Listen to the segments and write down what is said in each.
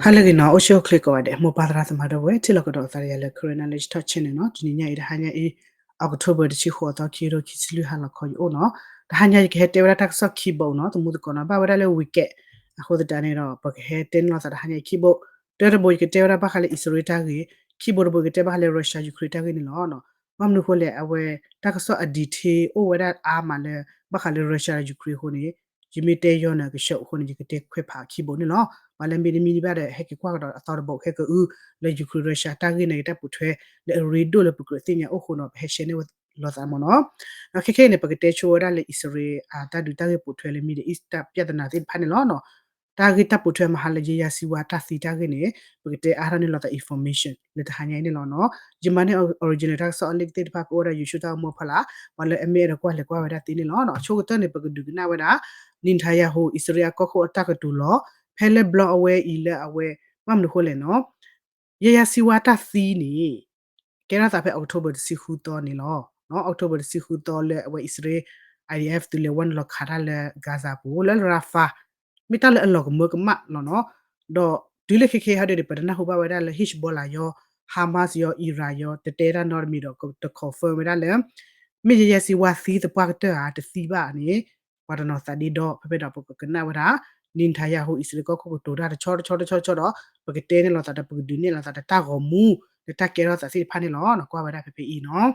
ဟါလၢအဂ့ၤနီၤ, အိၣ်ဆူၣ်အိၣ်ချ့ကိးဂၤဒဲး, မိၢ်ပၢ်သရၣ်သမါဒီပုၢ်ဝဲၢ် ထံၣ်လိာ်ကဒီးအသးဒီးယၤလၢ Karen Knowledge Talk Channel နီၤ. တနံၤညါအံၤ တဟါညါအံၤ October တဆံဃိးသီ ခံကထိခံဆံလွံၢ် ဟါလီၤခီယအိၣ်နီၤ. တဟါညါယကဟဲတဲဝဲဒၣ်တၢ်ကစီၣ်ခံဘိနီၤ, သမူသကိးနီၤ, ဘၣ်ဝဲဒၣ်လၢ weekend အဃိသတးန့ၣ်ဒီး ပကဟဲတဲန့ၢ်လိာ်သးတဟါညါအံၤခံဘိ, တၢတဘိယကတဲဝဲဒၣ်ဘၣ်ဃးလၢအံၣ်စရ့လးတၢ်ဂ့ၢ်, ခံဘိတဘိယကတဲဘၣ်ဃးလၢ Russia Ukraine တၢ်ဂ့ၢ်န့ၣ်လီၤ. ဘၣ်မနုၤအဃိလဲၣ်, အဝဲတၢ်ကစီၣ်အ detail အိၣ်ဝဲဒၣ်အါမးလၢ ဘၣ်ဃးလၢ Russia ဒီး Ukraine အဃိန့ၣ် ယမ့ၢ်တဲယီၤန့ၣ် ကဆှၢအဃိန့ၣ် ယကတဲခွဲးဖးခံဘိန့ၣ်လီၤ. ပှၤလၢမ့တမံၤဒံးဘၣ်ဒီး ဟဲက့ၤကွၢ်ကဒီးအသီတဘိ ဟဲကအု လၢ Ukraine Russia တၢ်ဂ့ၢ်န့ၣ် တၢ်ပိာ်ထွဲလၢအရ့ဒိၣ်လၢပကြၢးသ့ၣ်ညါအိၣ်အဃိဒီး ပဟဲ share န့ၢ်ဝဲလိာ်သးမ့ၢ်နီၤ. ဒီးခဲခဲအံၤန့ၣ် ပကတဲဆိဝဲဒၣ်လၢအံၣ်စရ့လး တၢ်ဒုးတၢ်ဂ့ၢ်ပိာ်ထွဲလၢ Middle East တၢ်ပြဿနာသ့ၣ်တဖၣ်န့ၣ်လီၤ. တၢ်ဂ့ၢ်တၢ်ပိာ်ထွဲမဟါလၢ ယဲယၤစံဝါတၢ်သံတၢ်ဂ့ၢ်န့ၣ် ပကတဲအါထီၣ်န့ၢ်လိာ်သး information လၢတဟါညါအံၤန့ၣ်လီၤနီၤ. ယမၤန့ၢ် original တၢ်ကစီၣ်အ link သ့ၣ်တဖၣ်ကအိၣ်ဝဲဒၣ် YouTube တၢ်ကမူၤဖီလာ်, ပှၤလၢအမ့ၢ်အဲၣ်ဒိးကွၢ်လဲၤကွၢ်ဝဲဒၣ်သ့န့ၣ်လီၤ. အဆိကတၢၢ်န့ၣ် ပကဒုးကနၣ်ဝဲဒၣ် Netanyahu အံၣ်စရ့လးအကီၢ်ခိၣ်အတၢ်ကတိၤလီၤ, ဖဲလၢဘျီအဝဲအံၤလၢအဝဲ ဘၣ်မနုၤအဃိလဲၣ်နီၤ, ယဲယၤစံဝါတၢ်သံန့ၣ် ကဲထီၣ်သးဖဲ October တဆံဃုသီန့ၣ်လီၤ. October တဆံဃုသီလၢအဝဲအံၣ်စရ့လး IDF သုးလဲၤဝဲန့ၣ်လီၤခးတၢ်လၢ Gaza ပူၤ လၢ Rafah မ့ၢ်တၢ်လၢအလီၤကမၢကမၣ်လီၤနီၤ. ဒီးတုၤလၢခဲခဲဟီဒ်န့ၣ် ပတနၢ်ဟူဘၣ်ဝဲဒၣ်လၢ Hezbollah ယီၤ Hamas ယီၤ Iran ယီၤ တတဲတၢ်နီတမံၤဒီး တ confirm ဝဲဒၣ်လၢ မ့ၢ်ယဲယၤစံဝါသံသပှၢ်ကတၢၢ်ဧါ တသံဘၣ်န့ၣ် ပှၤတနီၤသးဒ့ဒီ ဖဲဖဲဒီးပကကနၣ်ဝဲဒၣ် Netanyahu အံၣ်စရ့လးကီၢ်ခိၣ်ကတိၤတၢ်တဆီတဆီတဆီတဆီဒီး ပကတဲန့ၢ်လိာ်သးဒီး ပကဒုးနဲၣ်လိာ်သးဒီးတၢ်ဂီၤမူ လၢတၢ်ကဲထီၣ်သးသ့ၣ်တဖၣ်န့ၣ်လီၤ. ကွၢ်ဝဲဒၣ်ဖဲဖဲအံၤနီၤ.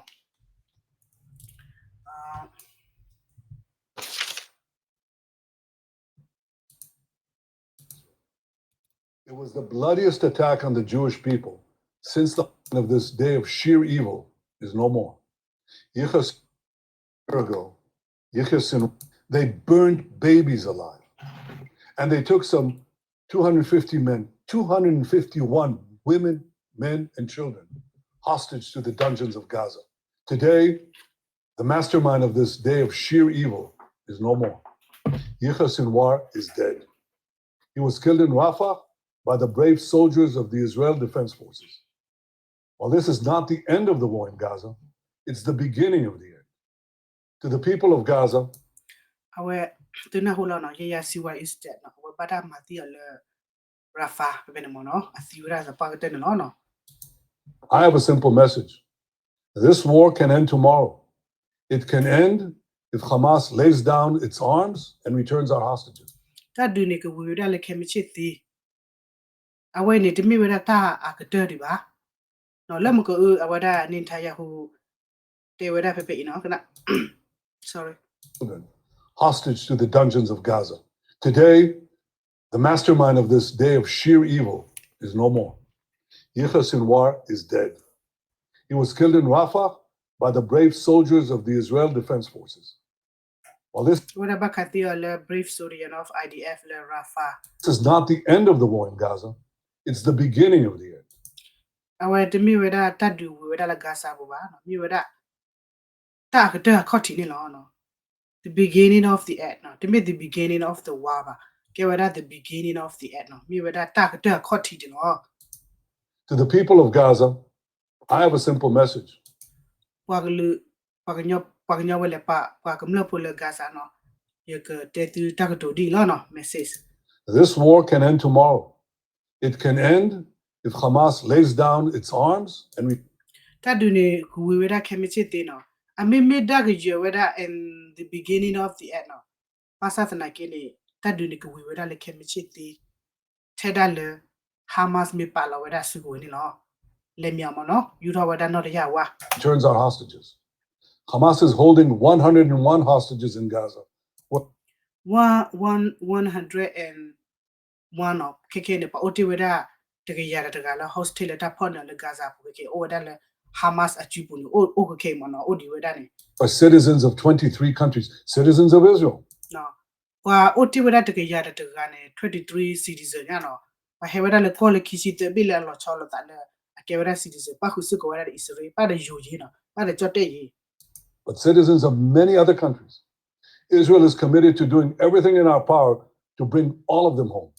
It was the bloodiest attack on the Jewish people since the of this day of sheer evil is no more. Years ago, Yechezon, they burned babies alive. And they took some two hundred fifty men, two hundred fifty-one women, men, and children hostage to the dungeons of Gaza. Today, the mastermind of this day of sheer evil is no more. Yahya Sinwar is dead. He was killed in Rafah by the brave soldiers of the Israel Defense Forces. While this is not the end of the war in Gaza, it's the beginning of the end. To the people of Gaza, အဝဲ သုနၢ်ဟူလီၤနီၤ, Yahya Sinwar is dead နီၤ, အဝဲဘၣ်တၢ်မၤသံအီၤလၢ Rafah ဖဲဖဲန့ၣ်မ့ၢ်နီၤ, အသံဝဲဒၣ်သပှၢ်ကတၢၢ်န့ၣ်လီၤနီၤ. I have a simple message. This war can end tomorrow. It can end if Hamas lays down its arms and returns our hostages. တၢ်ဒုးန့ၣ်ကဝံၤဝဲဒၣ်လၢခဲမုၢ်ဆ့ၣ်သ့, အဝဲန့ၣ်တမ့ၢ်ဝဲဒၣ်တၢ်အကတၢၢ်ဒံးဘၣ်. လၢမကအၢ အဝဲဒၣ် Netanyahu တဲဝဲဒၣ်ဖဲဖဲအံၤနီၤ, ကနၣ် sorry. Hostage to the dungeons of Gaza. Today, the mastermind of this day of sheer evil is no more. Yahya Sinwar is dead. He was killed in Rafah by the brave soldiers of the Israel Defense Forces. While this ဝဲဒၣ်ဘၣ်ခးသံအီၤလၢ brave soldier of IDF လၢ Rafah. This is not the end of the war in Gaza. It's the beginning of the end. အဝဲတမ့ၢ်ဝဲဒၣ်တၢ်ဒုးဝံၤဝဲဒၣ်လၢ Gaza ပူၤဘၣ်, မ့ၢ်ဝဲဒၣ် တၢ်အကတၢၢ်အခီၣ်ထံးန့ၣ်လီၤ. The beginning of the end နီၤ, တမ့ၢ် the beginning of the war ဘၣ်, ကဲဝဲဒၣ် the beginning of the end နီၤ, မ့ၢ်ဝဲဒၣ်တၢ်အကတၢၢ်အခီၣ်ထံးန့ၣ်လီၤ. To the people of Gaza, I have a simple message. ပှၤကလုာ်, ပှၤကညီ, ပှၤကညီဝဲလဲၤပာ် ပှၤကမျၢၢ်ဖိလၢ Gaza နီၤ, ယကတဲသုတၢ်ကတိၤဒ်အံၤလီၤနီၤ, message. This war can end tomorrow. It can end if Hamas lays down its arms and we တၢ်ဒုးန့ၣ်ကဝံၤဝဲဒၣ်ခဲမုၢ်ဆ့ၣ်သ့နီၤ, အမ့မ့ၢ်ဒၣ်ကယၢၤဝဲဒၣ် in the beginning of the end နီၤ, ဘၣ်ဆၣ်သနာ်က့န့ၣ် တၢ်ဒုးန့ၣ်ကဝံၤဝဲဒၣ်လၢခဲမုၢ်ဆ့ၣ်သ့ ထဲဒၣ်လၢ Hamas မ့ၢ်ပာ်လီၤဝဲဒၣ်စုကဝဲၤန့ၣ်လီၤ. လဲၤမ့ၢ်အမ့ၢ်နီၤ, ယူထီၣ်ဝဲဒၣ်နီၢ်တယၢ်ဝါ Turns our hostages. Hamas is holding one hundred and one hostages in Gaza. One, one, one hundred and one နီၤ, ခဲခဲန့ၣ် ပှၤအိၣ်တ့ၢ်ဝဲဒၣ် တကယၤဒီးတဂၤလၢ hostage လၢတၢ်ဖီၣ်န့ၢ်လၢ Gaza ပူၤ ခဲခဲအိၣ်ဝဲဒၣ်လၢ Hamas အစုပူၤန့ၣ် အိၣ်အိၣ်ခဲခဲအံၤမ့ၢ်နီၤ, အိၣ်ဒံးဝဲဒၣ်န့ၣ် By citizens of twenty-three countries, citizens of Israel. ပှၤအိၣ်တ့ၢ်ဝဲဒၣ်တကယၤဒီးတဂၤန့ၣ် twenty-three citizen ညါနီၤ, ပှၤဟဲဝဲဒၣ်လၢကီၢ်လၢခံဆံသၢဘ့ၣ်လၢအလီၤဆီလိာ်သးလၢ အကဲဝဲဒၣ် citizen ပၣ်ဃုာ်စ့ၢ်ကီးဝဲဒၣ်ဒီးအံၣ်စရ့လး, ပၣ်ဒီးယိၤယ့ၤနီၤ, ပၣ်ဒီးကၠီၣ်တဲၣ်ယ့ၤ But citizens of many other countries. Israel is committed to doing everything in our power to bring all of them home.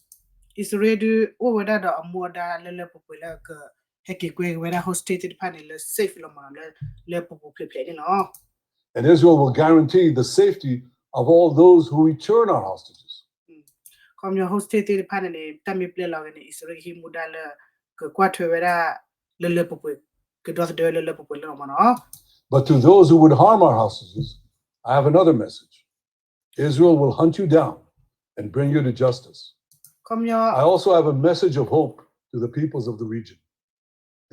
အံၣ်စရ့လးဒုးအိၣ်ဝဲဒၣ်ဒီးအမူအဒါလၢလၢပှဲၤပှဲၤလၢက ဟဲက့ၤကွဲက့ၤဝဲဒၣ် hostage သ့ၣ်တဖၣ်န့ၣ်လၢ safe လီၤမ့ၢ်နီၤ, လၢ လၢပူၤပူၤဖျဲးဖျဲးန့ၣ်လီၤ. And Israel will guarantee the safety of all those who return our hostages. ခီ ခီပညီ hostage သ့ၣ်တဖၣ်န့ၣ်န့ၣ် တၢ်မ့ၢ်ပျဲလီၤဂ့ၤန့ၣ် အံၣ်စရ့လးကဟံးမူဒါလၢ ကကွၢ်ထွဲဝဲဒၣ် လၢလၢပှဲၤပှဲၤ ကဒီသဒၢလၢလၢပှဲၤပှဲၤလၢမ့ၢ်နီၤ. But to those who would harm our hostages, I have another message. Israel will hunt you down and bring you to justice. ခီပညီ I also have a message of hope to the peoples of the region.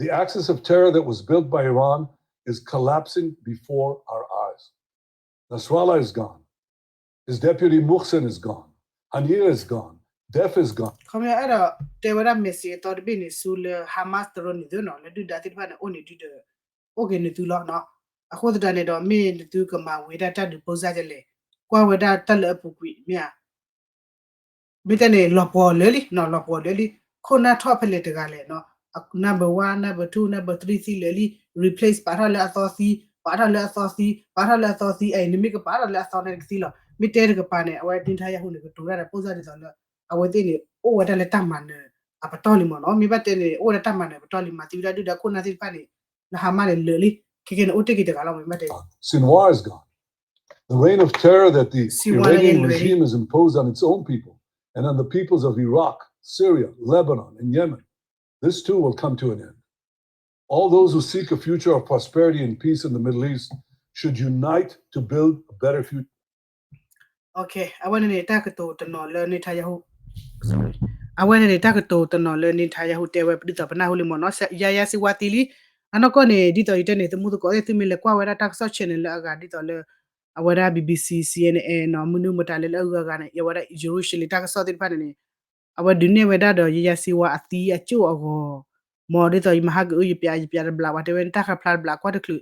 The axis of terror that was built by Iran is collapsing before our eyes. Nasrallah is gone. His deputy Muhsin is gone. Haniyeh is gone. Deif is gone. ခီပညီအဲၣ်ဒိးတဲဝဲဒၣ် message အသီတဘ့ၣ်န့ၣ် ဆူလၢ Hamas တရၢန့ၣ်သုနီၤ လၢဒုၣ်ဒါသ့ၣ်တဖၣ်န့ၣ် အိၣ်န့ၣ်ဒုဒီး အိၣ်က့ၤနသုလီၤနီၤ. အဃိသတးန့ၣ်ဒီး မ့ၢ်နသုကမၤဝဲဒၣ်တၢ်ဒုးဖိစၢ်ဒ်လဲၣ်, ကွၢ်ဝဲဒၣ်တၢ်လၢအပူၤကွံာ်မ့ၢ်ဧါ. မ့ၢ်တဲန့ၣ် လီၤပှီၢ်လၢလံနီၤ, လီၤပှီၢ်လၢလံ, ခိၣ်နၢ်ထီၣ်ဖဲလဲၣ်တဂၤလဲၣ်နီၤ, number one, number two, number three သံလၢာ်လံ, replace ပာ်ထီၣ်လၢအသီသံ, ပာ်ထီၣ်လၢအသီသံ, ပာ်ထီၣ်လၢအသီသံ, အအံၤ နမ့ၢ်ကပာ်ထီၣ်လၢအသီန့ၣ်ကသံလီၤ. မ့ၢ်တဲတကပၤန့ၣ် အဝဲ Netanyahu န့ၣ် ကတိၤတၢ်ဒီးဖိစၢ်ဒ်သိးလၢ အဝဲသ့ၣ်န့ၣ် အိၣ်ဝဲဒၣ်လၢတၢ်မၤနၢၤအပတီၢ်လံမ့ၢ်နီၤ. မ့ၢ်ဘၣ်တဲန့ၣ် အိၣ်ဝဲဒၣ်တၢ်မၤနၢၤအပတီၢ်လံ မၤသံဝဲဒၣ်ဒုၣ်ဒါခိၣ်နၢ်သ့ၣ်တဖၣ်န့ၣ် လၢ Hamas န့ၣ်လၢာ်လံ, ခဲကဲန့ၣ် အိၣ်တ့ၢ်က့ၤတဂၤလီၤ မ့ၢ်ဘၣ်တဲ Sinwar is gone. The reign of terror that the Iranian regime has imposed on its own people and on the peoples of Iraq, Syria, Lebanon, and Yemen, this too will come to an end. All those who seek a future of prosperity and peace in the Middle East should unite to build a better future. အဝဲန့ၣ်န့ၣ် တၢ်ကတိၤတနီၤလၢ Netanyahu, အဝဲန့ၣ်န့ၣ် တၢ်ကတိၤတနီၤလၢ Netanyahu တဲဝဲ ဒ်သိးပနၢ်ဟူလံမ့ၢ်နီၤ, ယၤယၤစံဝါသံလံ. အနီၢ်ကီၢ်န့ၣ် ဒ်သိးယတဲန့ၣ် သမူသကိးသ့ၣ် သုမ့ၢ်လဲၤကွၢ်ဝဲဒၣ်တၢ်ကစီၣ် channel လၢအဂၤဒ်သိးလၢ အဝဲဒၣ် BBC, CNN နီၤ, မနုၤမတၤလဲၣ်လၢအဂုၤအဂၤန့ၣ် အဝဲဒၣ် Jerusalem တၢ်ကစီၣ်သ့ၣ်တဖၣ်န့ၣ်န့ၣ် အဝဲဒုးနဲၣ်ဝဲဒၣ်ဒီး ယၤယၤစံဝါအသံအကၠိၣ်အဂီၤ, မ်ဒ်သိးယမၤဟးက့ၤအုၣ် ယပျးယပျးတဘျး ပှၤတဲဝဲန့ၣ် တၢ်ဃဲဖျါတဘျး ကွၢ်တချုး,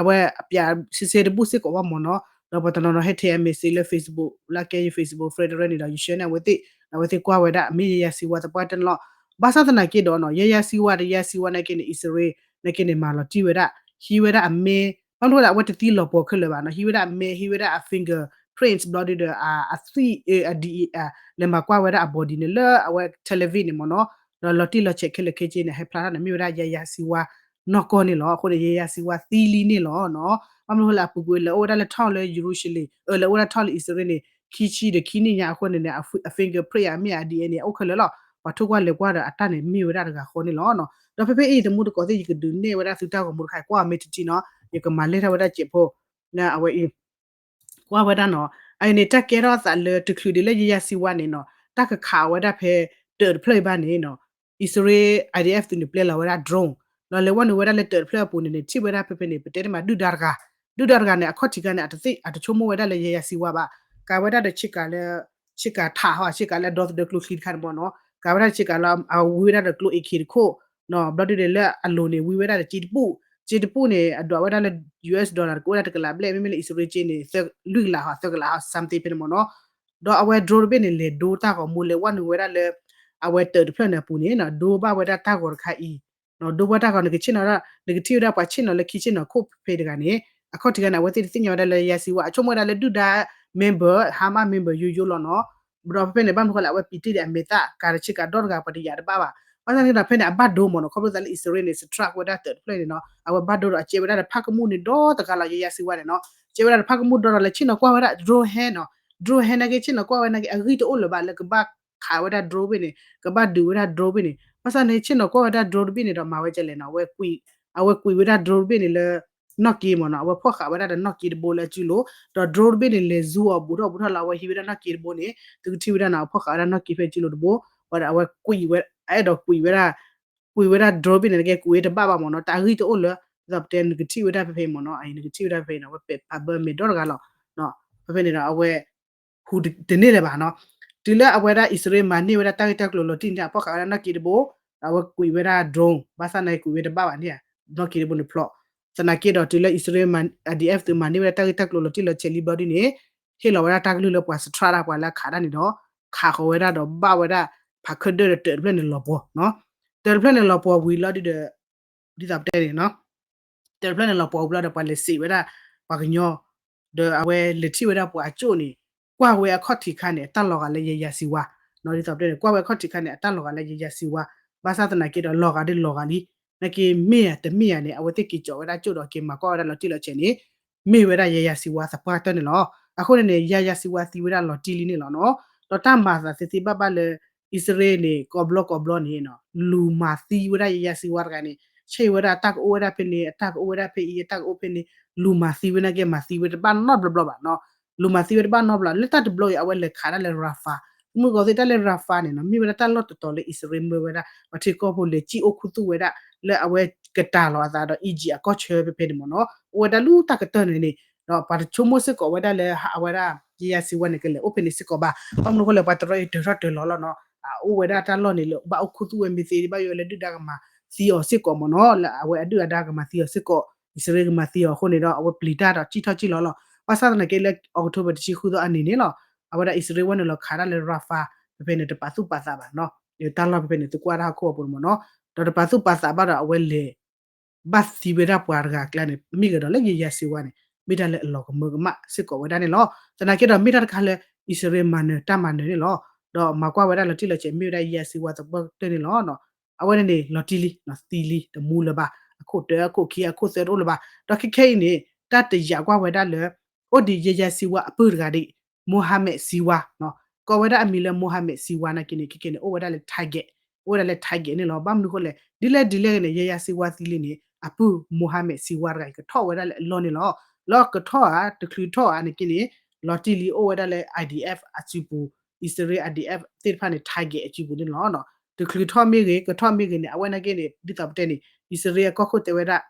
အဝဲအပျးစ့စ့တဘူၣ်စ့ၢ်ကီးဘၣ်မ့ၢ်နီၤ, ဒီးပှၤတနီၤနီၤဟဲထဲအ message လၢ Facebook လၢကဲယ Facebook friend တရၢန့ၣ်ဒီး ယ share န့ၢ်အဝဲသ့ၣ်, ဒီးအဝဲသ့ၣ်ကွၢ်ဝဲဒၣ် မ့ၢ်ယၤယၤစံဝါသပှၢ်တၢၢ်န့ၣ်လီၤ. ဘၣ်ဆၣ်သနာ်က့ဒီးနီၤ ယၤယၤစံဝါဒီး ယၤစံဝါနာ်က့န့ၣ် အံၣ်စရ့လး နာ်က့န့ၣ် မၤလီၤတံၢ်ဝဲဒၣ်, ဟံးဝဲဒၣ်အမ့ၢ်, ဘၣ်မနုၤဃိလၢအဝဲတသံလီၤပှီၢ် ခဲလၢာ်ဘၣ်နီၤ, ဟံးဝဲဒၣ်အမ့ၢ် ဟံးဝဲဒၣ်အ fingerprints ဘျီဒုဒီး အသွံၣ် အဒံး လဲၤမၤကွၢ်ဝဲဒၣ်အ body န့ၣ် လၢအဝဲ television န့ၣ်မ့ၢ်နီၤ, ဒီးလီၤတံၢ်လီၤဆဲးခဲလၢာ်ခဲဆ့န့ၣ် ဟဲဖျါထီၣ်န့ၣ် မ့ၢ်ဝဲဒၣ်ယၤယၤစံဝါနီၢ်ကီၢ်န့ၣ်လီၤ. အဃိန့ၣ် ယၤယၤစံဝါသံလံန့ၣ်လီၤနီၤ. ဘၣ်မနုၤဃိလၢအပူၤကွံာ်လဲၤအိၣ်ဝဲဒၣ်လၢထီၣ်လၢ Jerusalem, အလဲၤအိၣ်ဝဲဒၣ်ထီၣ်လၢအံၣ်စရ့လးန့ၣ် ခံဆံဒီးခံနံၣ်ညါအဃိန့ၣ်န့ၣ် အ fingerprint အမ့ၢ်အ DNA အိၣ်ခဲလၢာ်လီၤ. ပှၤထိၣ်ကွၢ်လဲၤကွၢ်ဒီးအတၢ်န့ၣ်မ့ၢ်ဝဲဒၣ်တဂၤဃီန့ၣ်လီၤ. ဒီးဖဲဖဲအံၤ သမူသကိးသ့ၣ် ယကဒုးနဲၣ်ဝဲဒၣ်သုတၢ်ဂီၤမူတခါ ကွၢ်အီၤမ့ၢ်တထံၣ်နီၤ, ယကမၤလဲၢ်ထီၣ်ဝဲဒၣ်စဲးဖိ အဝဲအံၤ ကွၢ်ဝဲဒၣ်နီၤ, အအံၤန့ၣ် တၢ်ကဲထီၣ်အသးလၢတချုးဒံးလၢယၤယၤစံဝါန့ၣ်နီၤ တၢ်ကခးအီၤဝဲဒၣ်ဖဲ တၢးတဖျၢၣ်အံၤဘၣ်န့ၣ်နီၤ, အံၣ်စရ့လး IDF သုးန့ၣ်ပျဲလီၤဝဲဒၣ် drone ဒီးလဲၤဝဲနုာ်ဝဲဒၣ်လၢတၢးတဖျၢၣ်အပူၤန့ၣ်န့ၣ် ထံၣ်ဝဲဒၣ်ဖဲဖဲန့ၣ် ပတဲတမးဒုၣ်ဒါတဂၤ, ဒုၣ်ဒါတဂၤန့ၣ် အခီၣ်ထံးခါန့ၣ် အတသ့ၣ် အတဆိကမိၣ်ဝဲဒၣ်လၢယၤယၤစံဝါဘၣ်, ကးဝဲဒၣ်ဒီးဆ့ကၤလၢ ဆ့ကၤထးဟီ ဆ့ကၤလၢအဒီသဒၢကျိချံတခါန့ၣ်မ့ၢ်နီၤ, ကးဝဲဒၣ်ဆ့ကၤလၢအဝံဝဲဒၣ်ဒီးကျိအ့ၣ်ခ့တခိၣ်, ဘျီဒုဒီးလၢအလိၤန့ၣ် ဝံဝဲဒၣ်ဒီးစ့တပူၣ်, စ့တပူၣ်န့ၣ် အဒွးဝဲဒၣ်လၢ US dollar တကအိၣ်ဒၣ်တကလးဘျဲၣ် မ့မ့ၢ်လၢအံၣ်စရ့လးစ့န့ၣ် လွံၢ်ကလးဟီ သၢကလးဟီ something ဖဲန့ၣ်မ့ၢ်နီၤ, ဒီးအဝဲ drone တဘ့ၣ်န့ၣ် လဲၤဒိတၢ်ဂီၤမူ လဲၤဝဲနုာ်ဝဲဒၣ်လၢ အဝဲတၢးတဖျၢၣ်န့ၣ်အပူၤန့ၣ်နီၤ ဒိဘၣ်ဝဲဒၣ်တၢ်ဂီၤတခါအံၤ ဒိဘၣ်တၢ်ဂီၤ နကဆ့ၣ်နီၤဒၣ် နကထံၣ်ဝဲဒၣ်ပှၤဆ့ၣ်နီၤလၢခံဆ့ၣ်နီၤခိၣ်ဖဲတဂၤန့ၣ် အခီၣ်ထံးခါန့ၣ် အဝဲသ့ၣ်တသ့ၣ်ညါဝဲဒၣ်လၢယၤယၤစံဝါ အဆိကမိၣ်ဝဲဒၣ်လၢဒုၣ်ဒါ member Hamas member ယိယိလီၤနီၤ, ဒီးဖဲဖဲန့ၣ် ဘၣ်မနုၤဃိလၢအဝဲပံာ်တ့ၢ်ဒီးအမဲာ်သၣ် ကးဒီးဆ့ကၤဒီတဂၤ ပှၤတယာ်တဘၣ်ဘၣ်, ဘၣ်ဆၣ်န့ၣ်ဒီးဖဲန့ၣ် အဘၣ်ဒိမ့ၢ်နီၤ ခီဖျိသးလၢအံၣ်စရ့လးန့ၣ် strike ဝဲဒၣ်တၢးတဖျၢၣ်န့ၣ်နီၤ အဝဲဘၣ်ဒိဒီးအကဲဝဲဒၣ်ဒီးဖးကမူၣ်န့ၣ်ဒီတဂၤလီၤ ယၤယၤစံဝါန့ၣ်နီၤ, ကဲဝဲဒၣ်ဒီးဖးကမူၣ်ဒီဒီးလဲၤဆ့ၣ်နီၤကွၢ်ဝဲဒၣ် drone ဟဲနီၤ, drone ဟဲနာ်က့ဆ့ၣ်နီၤကွၢ်ဝဲနာ်က့ အဂံၢ်တအိၣ်လၢၤဘၣ်လၢကဘၣ်ခးဝဲဒၣ် drone တဘ့ၣ်န့ၣ် ကဘၣ်ဒုးဝဲဒၣ် drone တဘ့ၣ်န့ၣ် ဘၣ်ဆၣ်န့ၣ် ဆ့ၣ်နီၤကွၢ်ဝဲဒၣ် drone တဘ့ၣ်န့ၣ်ဒီး မၤဝဲဒ်လဲၣ်နီၤ အဝဲကွံာ်ဝဲဒၣ် drone တဘ့ၣ်န့ၣ်လၢ နီၣ်က့မ့ၢ်နီၤ အဝဲဖီၣ်ဃာ်ဝဲဒၣ်ဒီးနီၣ်က့တဘိလၢအစုလိၤ ဒီး drone တဘ့ၣ်န့ၣ် လဲၤ zoom အီၤဘူးထီၣ်ဘူးထီၣ်လၢအဝဲဟံးဝဲဒၣ်နီၣ်က့တဘိန့ၣ် သုကထံၣ်ဝဲဒၣ်နီၤ အဖီၣ်ဃာ်ဝဲဒၣ်နီၣ်က့ဖဲအစုလိၤတဘိ ဝဲဒီးအဝဲကွံာ်ဝဲ အဲၣ်ဒိးကွံာ်ဝဲဒၣ် ကွံာ်ဝဲဒၣ် drone တဘ့ၣ်န့ၣ် နကဲကွံာ်ဝဲတဘၣ်ဘၣ်မ့ၢ်နီၤ တၢ်ဂံၢ်တအိၣ်လၢ ဒ်သိးပတဲနကထံၣ်ဝဲဒၣ်ဖဲဖဲမ့ၢ်နီၤ အံၤနကထံၣ်ဝဲဒၣ်ဖဲဖဲနီၤ အဝဲပဲာ်ဖးဘၢမဲာ်ဒီတဂၤလီၤ ဖဲဖဲန့ၣ်ဒီးအဝဲ ဟူးတန့ၢ်လၢၤဘၣ်နီၤ တုၤလၢအဝဲဒၣ်အံၣ်စရ့လးမၤန့ၢ်ဝဲဒၣ်တၢ်ဂ့ၢ်တၢ်ကျိၤလီၤတံၢ်န့ၣ် အဖီၣ်ဃာ်ဝဲဒၣ်နီၣ်က့တဘိ ဒီးအဝဲကွံာ်ဝဲဒၣ် drone ဘၣ်ဆၣ်နာ်က့ကွံာ်ဝဲတဘၣ်ဘၣ်န့ၣ် နီၣ်က့တဘိန့ၣ်ဖျိး သနာ်က့ဒီးတုၤလၢအံၣ်စရ့လး IDF သုးမၤန့ၢ်ဝဲဒၣ်တၢ်ဂ့ၢ်တၢ်ကျိၤလီၤတံၢ်လီၤဆဲးလံဘျီဒ်န့ၣ် ဟ့ၣ်လီၤဝဲဒၣ်တၢ်ကလုၢ်လၢပှၤ strike တၢ်ပှၤလၢအခးတၢ်န့ၣ်ဒီး ခးဃီၤဝဲဒၣ်ဒီးဘၣ်ဝဲဒၣ် ဖးခၢၣ်ဒၢၣ်ဒီးတၢးတဖျၢၣ်န့ၣ်လီၤပှီၤ တၢးတဖျၢၣ်န့ၣ်လီၤပှီၤဝံၤလီၤဒုဒီး ဒ်သိးပတဲန့ၣ် တၢးတဖျၢၣ်န့ၣ်လီၤပှီၤဝံၤလီၤဒီး ပှၤလဲၤစံးဝဲဒၣ် ပှၤကညီ ဒီးအဝဲလဲၤထံၣ်ဝဲဒၣ်ပှၤအကၠိၣ်န့ၣ် ကွၢ်ဝဲအခီၣ်ထံးခါန့ၣ် အတၢ်လီၤဂာ်လၢယၤယၤစံဝါ ဒ်သိးပတဲန့ၣ် ကွၢ်ဝဲအခီၣ်ထံးခါန့ၣ် အတၢ်လီၤဂာ်လၢယၤယၤစံဝါ ဘၣ်ဆၣ်သနာ်က့ဒီးလီၤဂာ်ဒ်လီၤဂာ်လံ နာ်က့မ့ၢ်ဧါတမ့ၢ်ဧါန့ၣ် အဝဲသ့ၣ်က့ၤကၠီးဝဲဒၣ်ကၠိၣ်ဒီးက့ၤမၤကွၢ်ဝဲဒၣ်လီၤတံၢ်လီၤဆဲးန့ၣ် မ့ၢ်ဝဲဒၣ်ယၤယၤစံဝါသပှၢ်တၢၢ်န့ၣ်လီၤ. အဃိန့ၣ်န့ၣ် ယၤယၤစံဝါသံဝဲဒၣ်လီၤတံၢ်လံန့ၣ်လီၤနီၤ. ဒီးတၢ်မၤသးသ့သ့ဘၣ်ဘၣ်လၢ အံၣ်စရ့လးန့ၣ် ကိးဘျီကိးဘျီန့ၣ် လူၤမၤသံဝဲဒၣ်ယယၤစံဝါတဂၤန့ၣ် ဆဲးဝဲဒၣ်တၢ်ကအိၣ်ဝဲဒၣ်ဖဲန့ၣ် အတၢ်ကအိၣ်ဝဲဒၣ်ဖဲအံၤ အတၢ်ကအိၣ်ဖဲန့ၣ် လူၤမၤသံဝဲနာ်က့ မၤသံဝဲတဘၣ်နီတဘျီဘၣ်နီၤ လူၤမၤသံဝဲတဘၣ်နီတဘျီ လၢတၢ်တဘျီအံၤ အဝဲလဲၤခးဒၣ်လၢ Rafah မုၢ်ကီးသ့ၣ်တၢ်လၢ Rafah န့ၣ်နီၤ မ့ၢ်ဝဲဒၣ်တၢ်လီၢ်တတီၤလၢအံၣ်စရ့လးမၢဝဲဒၣ် ပှၤထံကီၢ်ဖိလဲၤစံၣ်အိၣ်ခူသူၣ်ဝဲဒၣ် လၢအဝဲကတၢၢ်လီၤအသးဒီး Egypt အကီၢ်ဆၢဖဲဖဲန့ၣ်မ့ၢ်နီၤ အိၣ်ဝဲဒၣ်လၢတၢ်ကတၢၢ်န့ၣ်န့ၣ် ဒီးပှၤတဆိကမိၣ်စ့ၢ်ကီးဝဲဒၣ်လၢ အဝဲဒၣ် ယယၤစံဝါန့ၣ် ကလဲၤအိၣ်ဖဲန့ၣ်စ့ၢ်ကီးဘၣ် ဘၣ်မနုၤအဃိလဲၣ် ပှၤတရၢအံၤတၢၤထီၣ်တၢၤလီၤလီၤနီၤ အအိၣ်ဝဲဒၣ်တၢ်လီၢ်န့ၣ်လၢဘၣ်အိၣ်ခူသူၣ်ဝဲမ့ၢ်သ့ ဘၣ်ယိၣ်ဝဲလၢဒုၣ်ဒါကမၤသံအီၤစ့ၢ်ကီးမ့ၢ်နီၤ လၢအဝဲအဒုၣ်အဒါကမၤသံအီၤစ့ၢ်ကီး အံၣ်စရ့လးကမၤသံအီၤအဃိန့ၣ်ဒီး အဝဲပျံၤတၢ်ဒီးစံၣ်ထီၣ်စံၣ်လီၤလီၤ ဘၣ်ဆၣ်သနာ်က့လၢ October တဆံဃုသီအနံၤန့ၣ်လီၤ အဝဲဒၣ်အံၣ်စရ့လးဝဲနုာ်လီၤခးဒၣ်လၢ Rafah ဖဲဖဲန့ၣ် တပာ်သူၣ်ပာ်သးဘၣ်နီၤ တၢ်လီၢ်ဖဲဖဲန့ၣ် သုကွၢ်တၢ်ဟီၣ်ခိၣ်အပူၤမ့ၢ်နီၤ ဒီးတပာ်သူၣ်ပာ်သးဘၣ်ဒီးအဝဲလဲၤ ဘၣ်သံဝဲဒၣ်ပှၤတဂၤအကျါန့ၣ် မ့ၢ်ဂ့ၤဒီးလၢယယၤစံဝါန့ၣ် မ့ၢ်တၢ်လၢအလီၤကမၢကမၣ်စ့ၢ်ကီးဝဲဒၣ်န့ၣ်လီၤ. သနာ်က့ဒီးမ့ၢ်တၢ်တခါလၢ အံၣ်စရ့လးမၤနၢၤတၢ်မၤနၢၤန့ၣ်လီၤ. ဒီးမၤကွၢ်ဝဲဒၣ်လီၤတံၢ်လီၤဆဲး မ့ၢ်ဝဲဒၣ်ယယၤစံဝါသပှၢ်ကတၢၢ်န့ၣ်လီၤ. အဝဲန့ၣ်န့ၣ် လီၤတံၢ်လံ သံလံ တမူလၢၤဘၣ် အခိၣ်တၢ အခိၣ်ခံ အခိၣ်သၢတအိၣ်လၢၤဘၣ်. ဒီးခဲခဲအံၤန့ၣ် တၢ်တယာ်ကွၢ်ဝဲဒၣ်လၢ အိၣ်ဒံးယယၤစံဝါအပုၢ်တဂၤဒံး Mohammed စံဝါ ကိးဝဲဒၣ်အမံၤလၢ Mohammed စံဝါနာ်က့န့ၣ် ခဲခဲန့ၣ် အိၣ်ဝဲဒၣ်လၢ target အိၣ်ဝဲဒၣ်လၢ target န့ၣ်လီၤ. ဘၣ်မနုၤအဃိလဲၣ် ဒ်လဲၣ်ဒ်လဲၣ်ဂ့ၤန့ၣ် ယယၤစံဝါသံလံန့ၣ် အပုၢ် Mohammed စံဝါတဂၤအံၤ ကထီၣ်ဝဲဒၣ်လၢအလီၢ်န့ၣ်လီၤ. လၢကထီၣ်ဧါ တချုးထီၣ်ဧါနာ်က့န့ၣ် လီၤတံၢ်လံ အိၣ်ဝဲဒၣ်လၢ IDF အစုပူၤ အံၣ်စရ့လး IDF သ့ၣ်တဖၣ်န့ၣ် target အစုပူၤန့ၣ်လီၤ. တချုးထီၣ်မ့ၢ်ဂ့ၤ ကထီၣ်မ့ၢ်ဂ့ၤန့ၣ် အဝဲနာ်က့န့ၣ် ဒ်သိးပတဲန့ၣ် အံၣ်စရ့လးအကီၢ်ခိၣ်တဲဝဲဒၣ်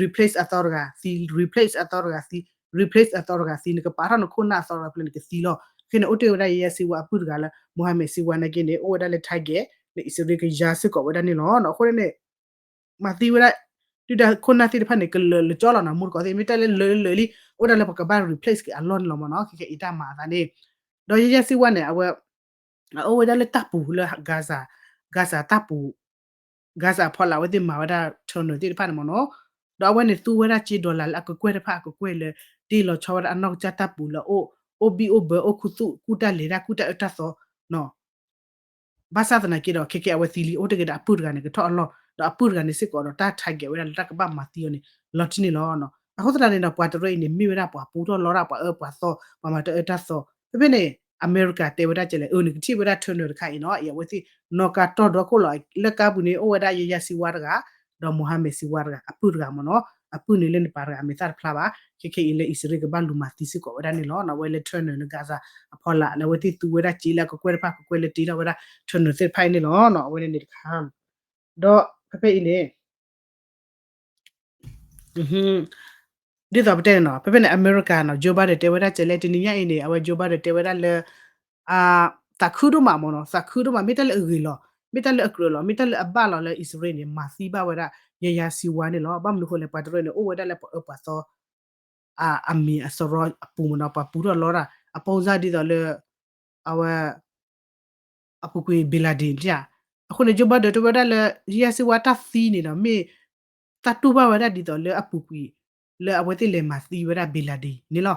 replace အသီတဂၤသံ replace အသီတဂၤသံ replace အသီတဂၤသံ နကပာ်ထီၣ်နခိၣ်နၢ်အသီတဂၤဖဲလဲၣ်နကသံလီၤ. ခဲန့ၣ် အိၣ်တ့ၢ်ဝဲဒၣ်ယယၤစံဝါအပုၢ်တဂၤလၢ Mohammed စံဝါနာ်က့န့ၣ် အိၣ်ဝဲဒၣ်လၢ target လၢအံၣ်စရ့လးကယါစ့ၢ်ကီးဝဲဒၣ်န့ၣ်လီၤ. အဃိန့ၣ် မၤသံဝဲဒၣ် ဒုၣ်ဒါခိၣ်နၢ်သ့ၣ်တဖၣ်န့ၣ် ကလၢာ်လၢာ်ကၠီလီၤနီၤ မူတကိးသ့ၣ် မ့ၢ်တၢ်လၢလၢာ်လၢာ်လံ အိၣ်ဒၣ်လၢပကဘၣ် replace က့ၤအလီၢ်န့ၣ်လီၤမ့ၢ်နီၤ ခဲခဲအံၤတၢ်မၤအသးန့ၣ် ဒီးယယၤစံဝါန့ၣ် အဝဲ အအိၣ်ဝဲဒၣ်လၢတၢ်ပူၤလၢ Gaza Gaza တၢ်ပူၤ Gaza အဖီလာ် အဝဲသ့ၣ်မၤဝဲဒၣ် tunnel သ့ၣ်တဖၣ်န့ၣ်မ့ၢ်နီၤ ဒီးအဝဲန့ၣ်သူဝဲဒၣ်စ့ dollar လၢအကကွဲၢ်တဖၣ် အကကွဲၢ်လၢ တ့ၢ်လီၤဆီဝဲဒၣ်အနီၢ်ကစၢ်တၢ်ပူၤလၢအအိၣ် အိၣ်ဘံၣ်အိၣ်ဘၢ အိၣ်ခူသူၣ် ကူၣ်တၢ်လဲၤတၢ် ကူၣ်တၢ်အၢတၢ်သီနီၤ ဘၣ်ဆၣ်သနာ်က့ဒီး ခဲကဲအဝဲသံလံ အိၣ်တ့ၢ်က့ၤဒီးအပုၢ်တဂၤန့ၣ် ကထီၣ်အလီၢ် ဒီးအပုၢ်တဂၤန့ၣ်စ့ၢ်ကီးဒီးတၢ် target ဝဲဒၣ်လၢတၢ်ကဘၣ်မၤသံအီၤန့ၣ် လီၤတံၢ်န့ၣ်လီၤ. အဃိသတးန့ၣ်ဒီး ပှၤတရၢအံၤန့ၣ် မ့ၢ်ဝဲဒၣ်ပှၤပူထီၣ်လီတၢ် ပှၤအၢပှၤသီ ပှၤမၤတၢ်အၢတၢ်သီ ဖဲဖဲန့ၣ် အမဲရကၤတဲဝဲဒၣ်ကဲလဲၣ် အၢ နကထံၣ်ဝဲဒၣ် tunnel တခါအံၤနီၤ အဝဲသ့ၣ် နီၢ်ကါတီၢ်ဒီခိၣ်လီၤ လၢကါပူၤန့ၣ် အိၣ်ဝဲဒၣ်ယယၤစံဝါတဂၤ ဒီး Mohammed စံဝါတဂၤ အပုၢ်တဂၤမ့ၢ်နီၤ အပုၢ်န့ၣ်လၢနပာ်တဂၤ အမဲာ်သၣ်တဖျါဘၣ် ခဲခဲအံၤလၢအံၣ်စရ့လးကဘၣ်လူၤမၤသံစ့ၢ်ကီးဝဲဒၣ်န့ၣ်လီၤ. အဝဲလၢ tunnel လၢ Gaza အဖီလာ် လၢအဝဲသ့ၣ်သူဝဲဒၣ်စ့လၢအကကွဲၢ်တဖၣ် ကကွဲၢ်လၢတ့လီၤဝဲဒၣ် tunnel သ့ၣ်တဖၣ်အံၤန့ၣ်လီၤ. အဝဲန့ၣ်န့ၣ်တခါ ဒီးဖဲဖဲအံၤန့ၣ် ဒ်သိးပတဲန့ၣ်နီၤ ဖဲဖဲန့ၣ် အမဲရကၤနီၤ Joe Biden တဲဝဲဒၣ်ကဲလဲၣ် တနံၤညါအံၤန့ၣ် အဝဲ Joe Biden တဲဝဲဒၣ်လၢ သးခုဒိၣ်မးမ့ၢ်နီၤ သးခုဒိၣ်မး မ့ၢ်တၢ်လၢအဂ့ၤလီၤ မ့ၢ်တၢ်လၢအကြၢးလီၤ မ့ၢ်တၢ်လၢအဘၣ်လီၤလၢအံၣ်စရ့လးန့ၣ် မၤသံဘၣ်ဝဲဒၣ် ယယၤစံဝါန့ၣ်လီၤ. ဘၣ်မနုၤအဃိလဲၣ် ပှၤတရၢန့ၣ် အိၣ်ဝဲဒၣ်လၢပှၤအၢပှၤသီ အမံၤအစရီအပူၤမ့ၢ်နီၤ ပှၤပူထီၣ်လီတၢ် အပိစၢ်ဒ်သိးလၢ အဝဲ အပူၤကွံာ် bin Laden ဧါ. အဃိန့ၣ် Joe Biden တဲဝဲဒၣ်လၢ ယယၤစံဝါတၢ်သံန့ၣ်ဒီး မ့ၢ်တၢ်တူၢ်ဘၣ်ဝဲဒၣ်ဒ်သိးလၢအပူၤကွံာ် လၢအဝဲသ့ၣ်လဲၤမၤသံဝဲဒၣ် bin Laden န့ၣ်လီၤ.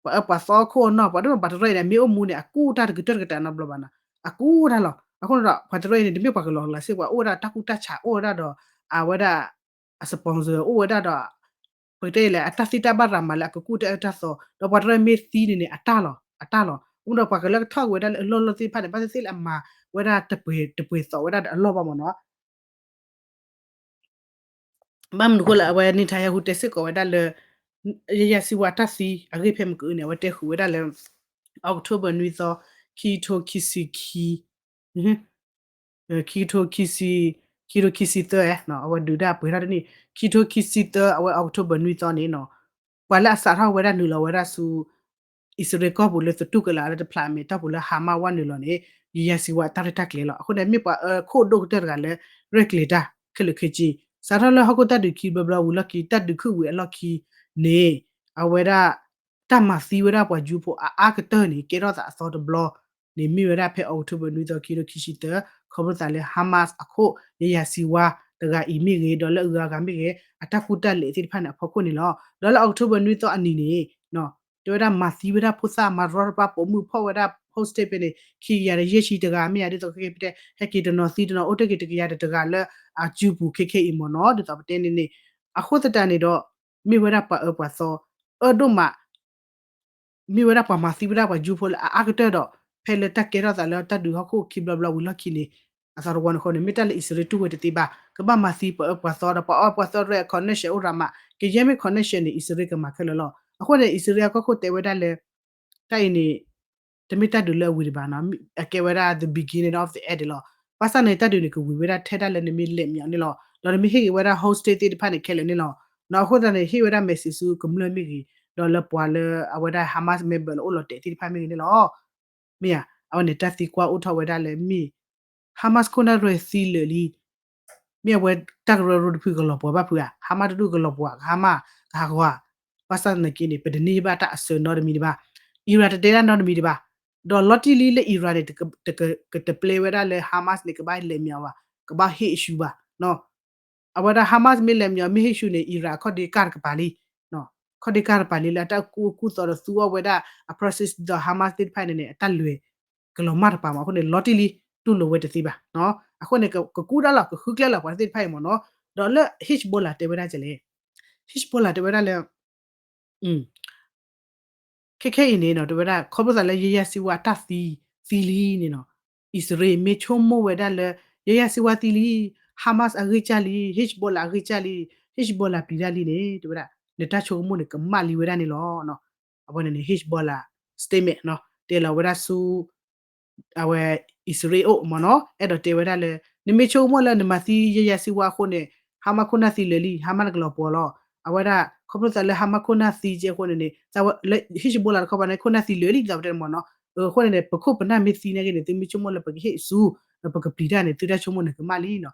ပှၤအၢပှၤသီခိၣ်အနီၢ် ပှၤဒိၣ်ပှၤတရၢအံၤန့ၣ် မ့ၢ်အိၣ်မူန့ၣ် အကူၣ်တၢ်တကတၢၢ်တကတၢၢ်နီတဘျီဘၣ်နီၤ အကူၣ်တၢ်လီၤ. အဃိန့ၣ်ဒီး ပှၤတရၢအံၤန့ၣ် တမ့ၢ်ပှၤကလီၤလးစ့ၢ် ပှၤအိၣ်ဝဲဒၣ်တၢ်ကူၣ်တၢ်ဆး အိၣ်ဝဲဒၣ်ဒီး အဝဲဒၣ် အ sponsor အိၣ်ဝဲဒၣ်ဒီး ပကတဲလဲၣ် အတၢ်သံတၢ်ဘၣ်ရၤမးလၢအကကူၣ်တၢ်အၢတၢ်သီ ဒီးပှၤတရၢမ့ၢ်သံန့ၣ်န့ၣ် အတၢ်လီၤ အတၢ်လီၤ. အဃိဒီးပှၤကလၢကထီၣ်က့ၤဝဲဒၣ်လၢအလီၢ်လီၢ်သ့ၣ်တဖၣ်န့ၣ် ဘၣ်သ့ၣ်သ့ၣ်လၢအမၤဝဲဒၣ်တပှဲၤတပှဲၤသီဝဲဒၣ်ဒီးအလီၢ်ဘၣ်မ့ၢ်နီၤ ဘၣ်မနုၤအဃိလၢအဝဲ Netanyahu တဲစ့ၢ်ကီးဝဲဒၣ်လၢ ယယၤစံဝါတၢ်သံအဂ့ၢ်ဖဲမ့ၢ်ကန့ၣ် အဝဲတဲဃုာ်ဝဲဒၣ်လၢ October နွံသီ ခံကထိခံဆံခံ ခံကထိခံဆံ ခံကထိခံဆံသၢ အဝဲဒုးဒၣ်ပှဲၤထီၣ်တနံၣ် ခံကထိခံဆံသၢ အဝဲ October နွံသီန့ၣ်နီၤ ပှၤလၢအစးထီၣ်ဝဲဒၣ်နုာ်လီၤဝဲဒၣ်ဆူ အံၣ်စရ့လးကီၢ်ပူၤလၢသတူၢ်ကလာ်လၢတဖျးမဲာ်တီၢ်ပူၤလၢ Hamas ဝဲနုာ်လီၤန့ၣ် ယယၤစံဝါအတၢ်ရဲၣ်တၢ်ကျဲၤလီၤ. အဃိန့ၣ် မ့ၢ်ပှၤအၢခိၣ်ဒိၣ်ကတၢၢ်တဂၤလၢ ရဲၣ်ကျဲၤတၢ်ခဲလၢာ်ခဲဆ့ စးထီၣ်လၢဟီၣ်ခိၣ်တၢ်ဒုးခံဘျီဘျီဝံၤလီၢ်ခံ တၢ်ဒုးခုၣ်ဝံၤအလီၢ်ခံန့ၣ် အဝဲဒၣ် တၢ်မၤသံဝဲဒၣ်ပှၤယူဖိအအါကတၢၢ်န့ၣ် ကဲထီၣ်သးအသီတဘျီန့ၣ် မ့ၢ်ဝဲဒၣ်ဖဲ October နွံသီ ခံကထိခံဆံသၢ ခီဖျိသးလၢ Hamas အခိၣ် ယယၤစံဝါတဂၤအံၤမ့ၢ်ဂ့ၤ ဒီးလၢအဂၤဂၤမ့ၢ်ဂ့ၤ အတၢ်ကူၣ်တၢ်လဲၤသ့ၣ်တဖၣ်န့ၣ်အဖီခိၣ်န့ၣ်လီၤ. ဒီးလၢ October နွံသီအနံၤန့ၣ် တဲဝဲဒၣ်မၤသံဝဲဒၣ်ဖိသၣ် မၤရီတပါ ပိာ်မုၣ်ဖီၣ်ဝဲဒၣ် hostage ဖဲန့ၣ် ခံကယၤဒီးယဲၢ်ဆံတဂၤ မ့ၢ်ယၤဒ်သိးခဲကဲပတဲ ဟဲက့ၤတနီၤသံတနီၤ အိၣ်တ့ၢ်က့ၤတကယၤတဂၤလၢအစုပူၤခဲကဲအံၤမ့ၢ်နီၤ ဒ်သိးပတဲန့ၣ်န့ၣ် အဃိသတးန့ၣ်ဒီး မ့ၢ်ဝဲဒၣ်ပှၤအၢပှၤသီ အၢဒိၣ်မး မ့ၢ်ဝဲဒၣ်ပှၤမၤသံဝဲဒၣ်ပှၤယူဖိလၢအအါကတၢၢ်ဒီး ဖဲလၢတၢ်ကဲထီၣ်သးလၢတၢ်ဒုးဟီၣ်ခိၣ်ခံဘျီဘျီဝံၤလီၢ်ခံန့ၣ် အသီတဝီန့ၣ်အဃိန့ၣ် မ့ၢ်တၢ်လၢအံၣ်စရ့လးတူၢ်ဝဲတသ့ဘၣ်, ကဘၣ်မၤသံပှၤအၢပှၤသီဒီး ပှၤအၢပှၤသီရဲၣ် connection အိၣ်ရၤမး, ကယဲၢ်မ့ၢ် connection န့ၣ် အံၣ်စရ့လးကမၤခဲလၢာ်လီၤ. အဃိန့ၣ် အံၣ်စရ့လးအကီၢ်ခိၣ်တဲဝဲဒၣ်လၢ တၢ်အံၤန့ၣ် တမ့ၢ်တၢ်ဒုးလၢအဝံၤတဘၣ်နီၤ, အကဲဝဲဒၣ် the beginning of the end လီၤ. ဘၣ်ဆၣ်န့ၣ် တၢ်ဒုးန့ၣ် ကဝံၤဝဲဒၣ်ထဲဒၣ်လၢနမ့ၢ်လဲၤမညီန့ၣ်လီၤ. ဒီးနမ့ၢ်ဟ့ၣ်က့ၤဝဲဒၣ် hostage သ့ၣ်တဖၣ်န့ၣ်ခဲလၢာ်န့ၣ်လီၤ. ဒီးအဃိသတးန့ၣ် ဟ့ၣ်ဝဲဒၣ် message ဆူကမျၢၢ်မ့ၢ်ဂ့ၤ, ဒီးလၢပှၤလၢအဝဲဒၣ် Hamas member လၢအိၣ်လီၤတဲာ်သ့ၣ်တဖၣ်မ့ၢ်ဂ့ၤန့ၣ်လီၤ. မ့ၢ်ဧါ, အဝဲန့ၣ်တၢ်သံကွၢ်အိၣ်ထီၣ်ဝဲဒၣ်လၢမ့ၢ် Hamas ခိၣ်နၢ်ရဲၣ်သံလၢာ်လံ မ့ၢ်အဝဲတၢ်ကရၢကရိတဖုကလီၤပှီၤဘၣ်ဖုဧါ, Hamas တဒူၣ်ကလီၤပှီၤ ကဟါမၢ် ကဟးဂီၤဧါ. ဘၣ်ဆၣ်သနာ်က့န့ၣ် ပတန့ၢ်ဘၣ်တၢ်အစၢၤနီတမံၤတဘၣ်, Iran တတဲဒၣ်နီတမံၤတဘၣ်, ဒီးလီၤတံၢ်လံလၢ Iran န့ၣ် တက, တက, ကတပျဲဝဲဒၣ်လၢ Hamas န့ၣ် ကဘၣ်လဲၤမညီဘၣ်, ကဘၣ်ဟ့ၣ်ဆူဘၣ် အဝဲဒၣ် Hamas မ့ၢ်လဲၤမညီမ့ၢ်ဟ့ၣ်ဆူန့ၣ် Iran အခီၣ်ဒ့ကၢ်တကပၤလံ, ခီၣ်ဒ့ကၢ်တကပၤလံလၢအတၢ်ကူၣ်အၢကူၣ်သီဒီးသူအီၤဝဲဒၣ်အ process ဒီး Hamas သ့ၣ်တဖၣ်န့ၣ်န့ၣ် အတၢ်လဲၤကလီၤမၢ်တပၤမး, အဃိန့ၣ် လီၤတံၢ်လံ တူၢ်လိာ်ဝဲတသ့ဘၣ်. အဃိန့ၣ် ကကူၣ်ဒၣ်လီၤ ကဃုကျဲလီၤပှၤသ့ၣ်တဖၣ်အံၤမ့ၢ်နီၤ, ဒီးလၢ Hezbollah တဲဝဲဒၣ်ကလဲၣ်, Hezbollah တဲဝဲဒၣ်လၢ ခဲခဲအံၤန့ၣ်နီၤ တဲဝဲဒၣ် ခီဖျိသးလၢ ယဲယၤစံဝါအတၢ်သံ သံလံန့ၣ်နီၤ, အံၣ်စရ့လးမ့ၢ်ဆိကမိၣ်ဝဲဒၣ်လၢ ယဲယၤစံဝါသံလံ Hamas အဂ့ၢ်ကၢ်လံ Hezbollah အဂ့ၢ်ကၢ်လံ Hezbollah ပျံၤတၢ်လံန့ၣ် တဲဝဲဒၣ် နတၢ်ဆိကမိၣ်န့ၣ် ကမၣ်လံဝဲဒၣ်န့ၣ်လီၤ. အဝဲန့ၣ်န့ၣ် Hezbollah statement နီၤ တဲလီၤဝဲဒၣ်ဆူ အဝဲ အံၣ်စရ့လးအိၣ်မ့ၢ်နီၤ အဲၣ်ဒိးတဲဝဲဒၣ်လၢ နမ့ၢ်ဆိကမိၣ်လၢနမၤသံယဲယၤစံဝါအဃိန့ၣ် Hamas ခိၣ်နၢ်သံလၢာ်လံ Hamas နကလီၤပှီၤလီၤ. အဝဲဒၣ် ခီဖျိသးလၢ Hamas ခိၣ်နၢ်သံကဲအဃိန့ၣ်န့ၣ် လၢ Hezbollah တခီပၤန့ၣ် ခိၣ်နၢ်သံလၢာ်လံ ဒ်သိးပတဲန့ၣ်မ့ၢ်နီၤ, အဃိန့ၣ်န့ၣ် ပခိၣ်ပနၢ်မ့ၢ်သံနာ်က့န့ၣ် သုမ့ၢ်ဆိကမိၣ်လၢပကဟ့ၣ်ဆူ ဒီးပကပျံၤတၢ်န့ၣ် သုတၢ်ဆိကမိၣ်န့ၣ် ကမၣ်လံနီၤ.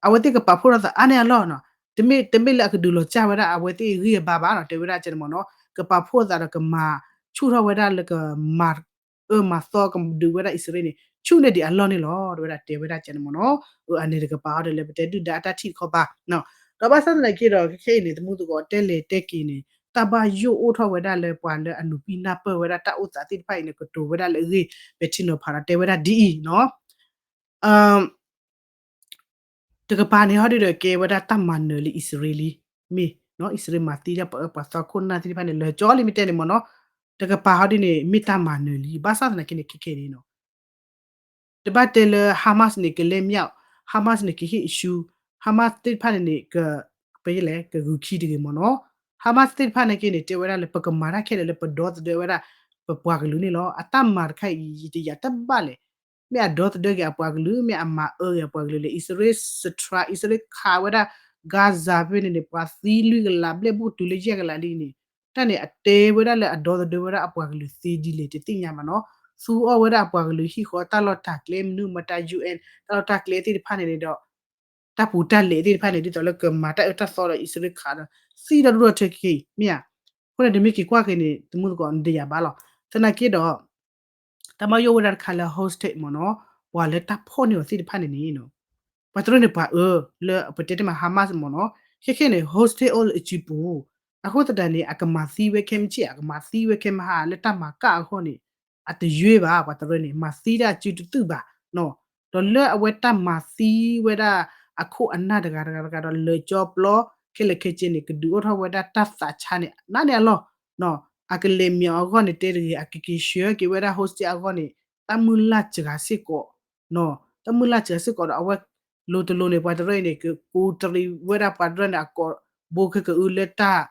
အဝဲသ့ၣ်ကပာ်ဖှိၣ်ထီၣ်သးအါန့ၢ်အလီၢ်နီၤ, တမ့ၢ် တမ့ၢ်လၢအကဒုးလီၤစၢ်ဝဲဒၣ် အဝဲသ့ၣ်ဂံၢ်အဘါဘၣ်နီၤ တဲဝဲဒၣ်ကဲန့ၣ်မ့ၢ်နီၤ, ကပာ်ဖှိၣ်သးဒီးကမၤဆူၣ်ထီၣ်ဝဲဒၣ်လၢကမၤ အၢမၤသီကဒုးဝဲဒၣ်အံၣ်စရ့လးန့ၣ် ဆူၣ်န့ၢ်ဒံးအလီၢ်န့ၣ်လီၤ တဲဝဲဒၣ် တဲဝဲဒၣ်ကဲန့ၣ်မ့ၢ်နီၤ, အန့ၣ်တကပၤဟီဒ်လၢပတဲဒုၣ်ဒါအတၢ်ထံၣ်တခီပၤ, ဒီးဘၣ်ဆၣ်သနာ်က့ဒီး ခဲခဲအံၤန့ၣ် သမူသကိးတဲလဲၤတဲက့ၤန့ၣ် တၢ်ဘၣ်ယိၣ်အိၣ်ထီၣ်ဝဲဒၣ်လၢပှၤလၢအနုာ်ပံနၢ်ပၢၢ်ဝဲဒၣ်တၢ်အိၣ်သးသ့ၣ်တဖၣ်အံၤန့ၣ် ကတိၤဝဲဒၣ်လၢအဂ့ၢ် ပဲာ်ထံနီၤဖးဒီးတဲဝဲဒၣ်ဒ်အံၤနီၤ တကပၤန့ၣ် ဟီဒ်ဒီးကဲဝဲဒၣ်တၢ်မၤနၢၤလံအံၣ်စရ့လးလံ, မ့ၢ် အံၣ်စရ့လးမၤသံဒၣ်ပှၤအၢပှၤသီခိၣ်နၢ်သ့ၣ်တဖၣ်န့ၣ် လၢာ်ကၠီလံမ့ၢ်တဲန့ၣ်မ့ၢ်နီၤ, တကပၤဟီဒ်န့ၣ် မ့ၢ်တၢ်မၤနၢၤလံ, ဘၣ်ဆၣ်သနာ်က့န့ၣ် ခဲခဲန့ၣ်နီၤ တဘၣ်တဲလၢ Hamas န့ၣ် ကလဲၤမညီ, Hamas န့ၣ် ကဟ့ၣ်အံၣ်ဆူ, Hamas သ့ၣ်တဖၣ်န့ၣ်န့ၣ် က ပယဲလဲၣ် ကဂုာ်ခံတဂ့ၤမ့ၢ်နီၤ, Hamas သ့ၣ်တဖၣ်နာ်က့န့ၣ် တဲဝဲဒၣ်လၢပကမၤတၢ်ခဲလၢာ်လၢပဒီသဒၢဝဲဒၣ် ပပှၤကလုာ်န့ၣ်လီၤ, အတၢ်မၤတခါအံၤ ယတယာ်တဘၣ်လဲၣ် မ့ၢ်အဒီသဒၢက့ၤအပှၤကလုာ် မ့ၢ်အမၤအၢက့ၤအပှၤကလုာ်လဲၣ်, အံၣ်စရ့လး strike အံၣ်စရ့လးခးဝဲဒၣ် Gaza ဖဲန့ၣ်န့ၣ် ပှၤသံလွံၢ်ကလးဘျဲၣ်ဘိၣ်တုၤလၢယဲၢ်ကလးလံန့ၣ်, တၢ်န့ၣ် အတဲဝဲဒၣ်လၢအဒီသဒၢဝဲဒၣ်အပှၤကလုာ်သ့ဒ်လဲၣ် တသ့ၣ်ညါဘၣ်နီၤ, သူအီၣ်ဝဲဒၣ်အပှၤကလုာ်ဟံၣ်ဃီတၢ်လီၢ်တၢ်ကျဲ မနုၤမတၤ UN တၢ်လီၢ်တၢ်ကျဲသ့ၣ်တဖၣ်န့ၣ်န့ၣ်ဒီး တၢ်ပူၤတၢ်လဲၤသ့ၣ်တဖၣ်န့ၣ် ဒ်သိးလၢကမၤတၢ်အၢတၢ်သီဒီးအံၣ်စရ့လးခးဒီး သံဒီဒူၣ်ဒီထၢက့ၤ မ့ၢ်ဧါ, အဃိန့ၣ် တမ့ၢ်က့ၤကွၢ်က့ၤန့ၣ် သမူသကိး နတယာ်ဘၣ်လီၤ, သနာ်က့ဒီး တၢ်မၤယိၣ်ဝဲဒၣ်တခါလၢ hostage မ့ၢ်နီၤ, ပှၤလၢတၢ်ဖီၣ်န့ၢ်အီၤသ့ၣ်တဖၣ်န့ၣ်န့ၣ် ပှၤတရၢန့ၣ်ပှၤအၢ လၢပတဲတ့ၢ်မး Hamas မ့ၢ်နီၤ, ခဲခဲန့ၣ် hostage အိၣ်လၢအစုပူၤ, အဃိသတးန့ၣ် အကမၤသံဝဲခဲမုၢ်ဆ့ၣ် အကမၤသံဝဲခဲမုၢ်ဟါလၢတၢ်မၤကၢ်အဂီၢ်န့ၣ် အတယွဲဘၣ် ပှၤတရၢန့ၣ် မၤသံဒၣ်စုတသုၣ်ဘၣ်နီၤ, ဒီးလၢအဝဲတၢ်မၤသံဝဲဒၣ်အခိၣ်အနၢ်တဂၤတဂၤတဂၤဒီးလၢာ်ကၠီပျီ ခဲလၢာ်ခဲဆ့န့ၣ် ကဒုးအိၣ်ထီၣ်ဝဲဒၣ်တၢ်သးဆါန့ၣ် နးန့ၢ်အလီၢ် အကလဲၤမ့ၤအီၤအဂီၢ်န့ၣ် တဲတဂ့ၤ အကက့ၤဆှၢက့ၤဝဲဒၣ် hostage အဂီၢ်န့ၣ် တၢ်မုၢ်လၢ်စှၤစ့ၢ်ကီး, တၢ်မုၢ်လၢ်စှၤစ့ၢ်ကီးဒီး အဝဲလိၤတလိၤန့ၣ် ပှၤတရၢအံၤန့ၣ် ကကိးတရံးဝဲဒၣ်ပှၤတရၢန့ၣ် အကိာ်ဘိခဲကအုလၢတၢ်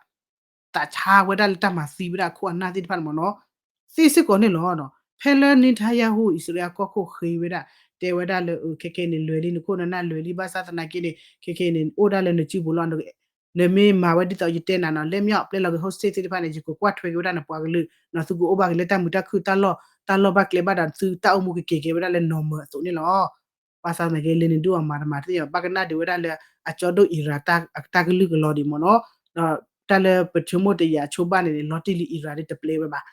သးဆါဝဲဒၣ်လၢတၢ်မၤသံဝဲဒၣ်အခိၣ်အနၢ်သ့ၣ်တဖၣ်န့ၣ်မ့ၢ်နီၤ, သ့စ့ၢ်ကီးန့ၣ်လီၤ. ဖဲလၢ Netanyahu အံၣ်စရ့လးအကီၢ်ခိၣ်ဃ့ဝဲဒၣ် တဲဝဲဒၣ်လၢ ခဲခဲန့ၣ် လဲၤလံ နခိၣ်နနၢ်လဲၤလံ ဘၣ်ဆၣ်သနာ်က့န့ၣ် ခဲခဲန့ၣ် အိၣ်ဒၣ်လၢနစုပူၤလီၤ. နမ့ၢ်မၤဝဲဒ်သိးယတဲနၤနီၤ လဲမ့ၢ်အီၤ ပျဲလီၤက့ၤ hostage သ့ၣ်တဖၣ်န့ၣ် ယကကွၢ်ထွဲက့ၤဝဲဒၣ်နပှၤကလုာ်နီၤ, သုကအိၣ်ဘၣ်က့ၤလၢတၢ်မုာ်တၢ်ခုၣ် တၢ်လီၢ် တၢ်လီၢ်ဘၣ်ကျဲဘၣ်ဒီး သုတၢ်အိၣ်မူကက့ၤက့ၤဝဲဒၣ်လၢ normal အသိးန့ၣ်လီၤ. ဘၣ်ဆၣ်သနာ်က့ လၢနဒုးအီၤမၤတမၤတသ့ၣ်ညါ ဘၣ်ကနၣ်ဒံးဝဲဒၣ်လၢ အကၠီဒိၣ် Iran တၢ်ကလုၢ်ကလီၤဒံးမ့ၢ်နီၤ, ဒီးတၢ်လၢပဆိကမိၣ်တယာ်ဆိဘၣ်န့ၣ်န့ၣ် လီၤတံၢ်လံ Iran ဒ်တပျဲဝဲဘၣ်,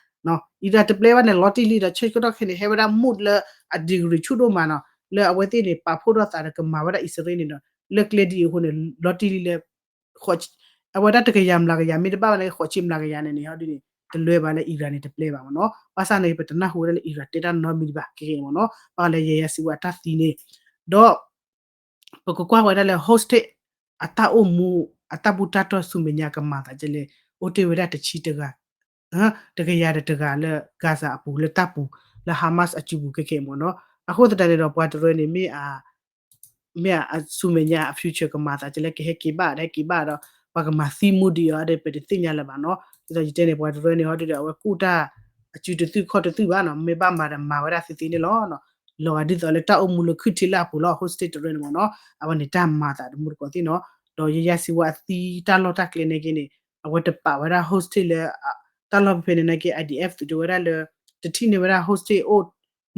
Iran တပျဲဘၣ်န့ၣ် လီၤတံၢ်လံဒီး ဆၢကတီၢ်ခဲန့ၣ် ဟဲဝဲဒၣ် mood လၢအ degree ဆူၣ်ဒိၣ်မးနီၤ, လၢအဝဲသ့ၣ်န့ၣ် ပာ်ဖှိၣ်ထီၣ်သးဒီးကမၤဝဲဒၣ်အံၣ်စရ့လးန့ၣ်ဒီး လၢကျဲဒ်အံၤအဃိန့ၣ် လီၤတံၢ်လံလၢ အဝဲဒၣ်တကယၤမျးကယၤမ့ၢ်တဘၣ်ဘၣ်န့ၣ် ဃိးဆံမျးကယၤန့ၣ်န့ၣ် ဟီဒ်န့ၣ် တလွဲဘၣ်လၢ Iran န့ၣ် တပျဲဘၣ်မ့ၢ်နီၤ, ဘၣ်ဆၣ်န့ၣ် ပတနၢ်ဟူဝဲဒၣ်လၢ Iran တဲတၢ်နီတမံၤဒံးဘၣ် ခဲခဲအံၤမ့ၢ်နီၤ, ဘၣ်ဃးလၢ ယဲယၤစံဝါအတၢ်သံန့ၣ်, ဒီး ပကကွၢ်ဝဲဒၣ်လၢ hostage အတၢ်အိၣ်မူ အတၢ်ဘူၣ်တၢ်တီၢ်ဆူမဲာ်ညါကမၤသးဒ်လဲၣ်, အိၣ်တ့ၢ်ဝဲဒၣ်တဆံတဂၤ တကယၤဒီးတဂၤလၢ Gaza အပူၤလၢတၢ်ပူၤ လၢ Hamas အစုပူၤခဲခဲအံၤမ့ၢ်နီၤ. အဃိသတးန့ၣ်ဒီး ပှၤတရၢန့ၣ် မ့ၢ်အ မ့ၢ်အဆူမဲာ်ညါအ future ကမၤသးကလဲၣ် ကဟဲက့ၤဘၣ် ဟဲက့ၤဘၣ်ဒီး ပှၤကမၤသံမူဒံးအီၤဒီး ပတသ့ၣ်ညါလၢၤဘၣ်နီၤ. ဒ်သိးယတဲန့ၣ် ပှၤတရၢန့ၣ် ဟီဒုဒီး အဝဲကူၣ်တၢ်အစုတသုခီၣ်တသုဘၣ်နီၤ. မ့ၢ်ဘၣ်မၤဒီးမၤဝဲဒၣ်သ့သ့န့ၣ်လီၤ. လီၤဂာ်ဒ်သိးလၢတၢ်အိၣ်မူလၢခုၣ်ထံလၢအပူၤလီၤ hostage တရၢန့ၣ်မ့ၢ်နီၤ. အဝဲန့ၣ်တၢ်မၤသးတမူတကိးသ့ၣ်နီၤ. ဒီးယယၤစံးဝါအသံတၢ်လီၢ်တၢ်ကျဲန့ၣ်က့န့ၣ် အဝဲတပာ်ဝဲဒၣ် hostage လၢ တၢ်လီၢ်ဖဲဖဲန့ၣ်နာ်က့ IDF သုးတဲဝဲဒၣ်လၢ တထံၣ်န့ၢ်ဝဲဒၣ် hostage အိၣ်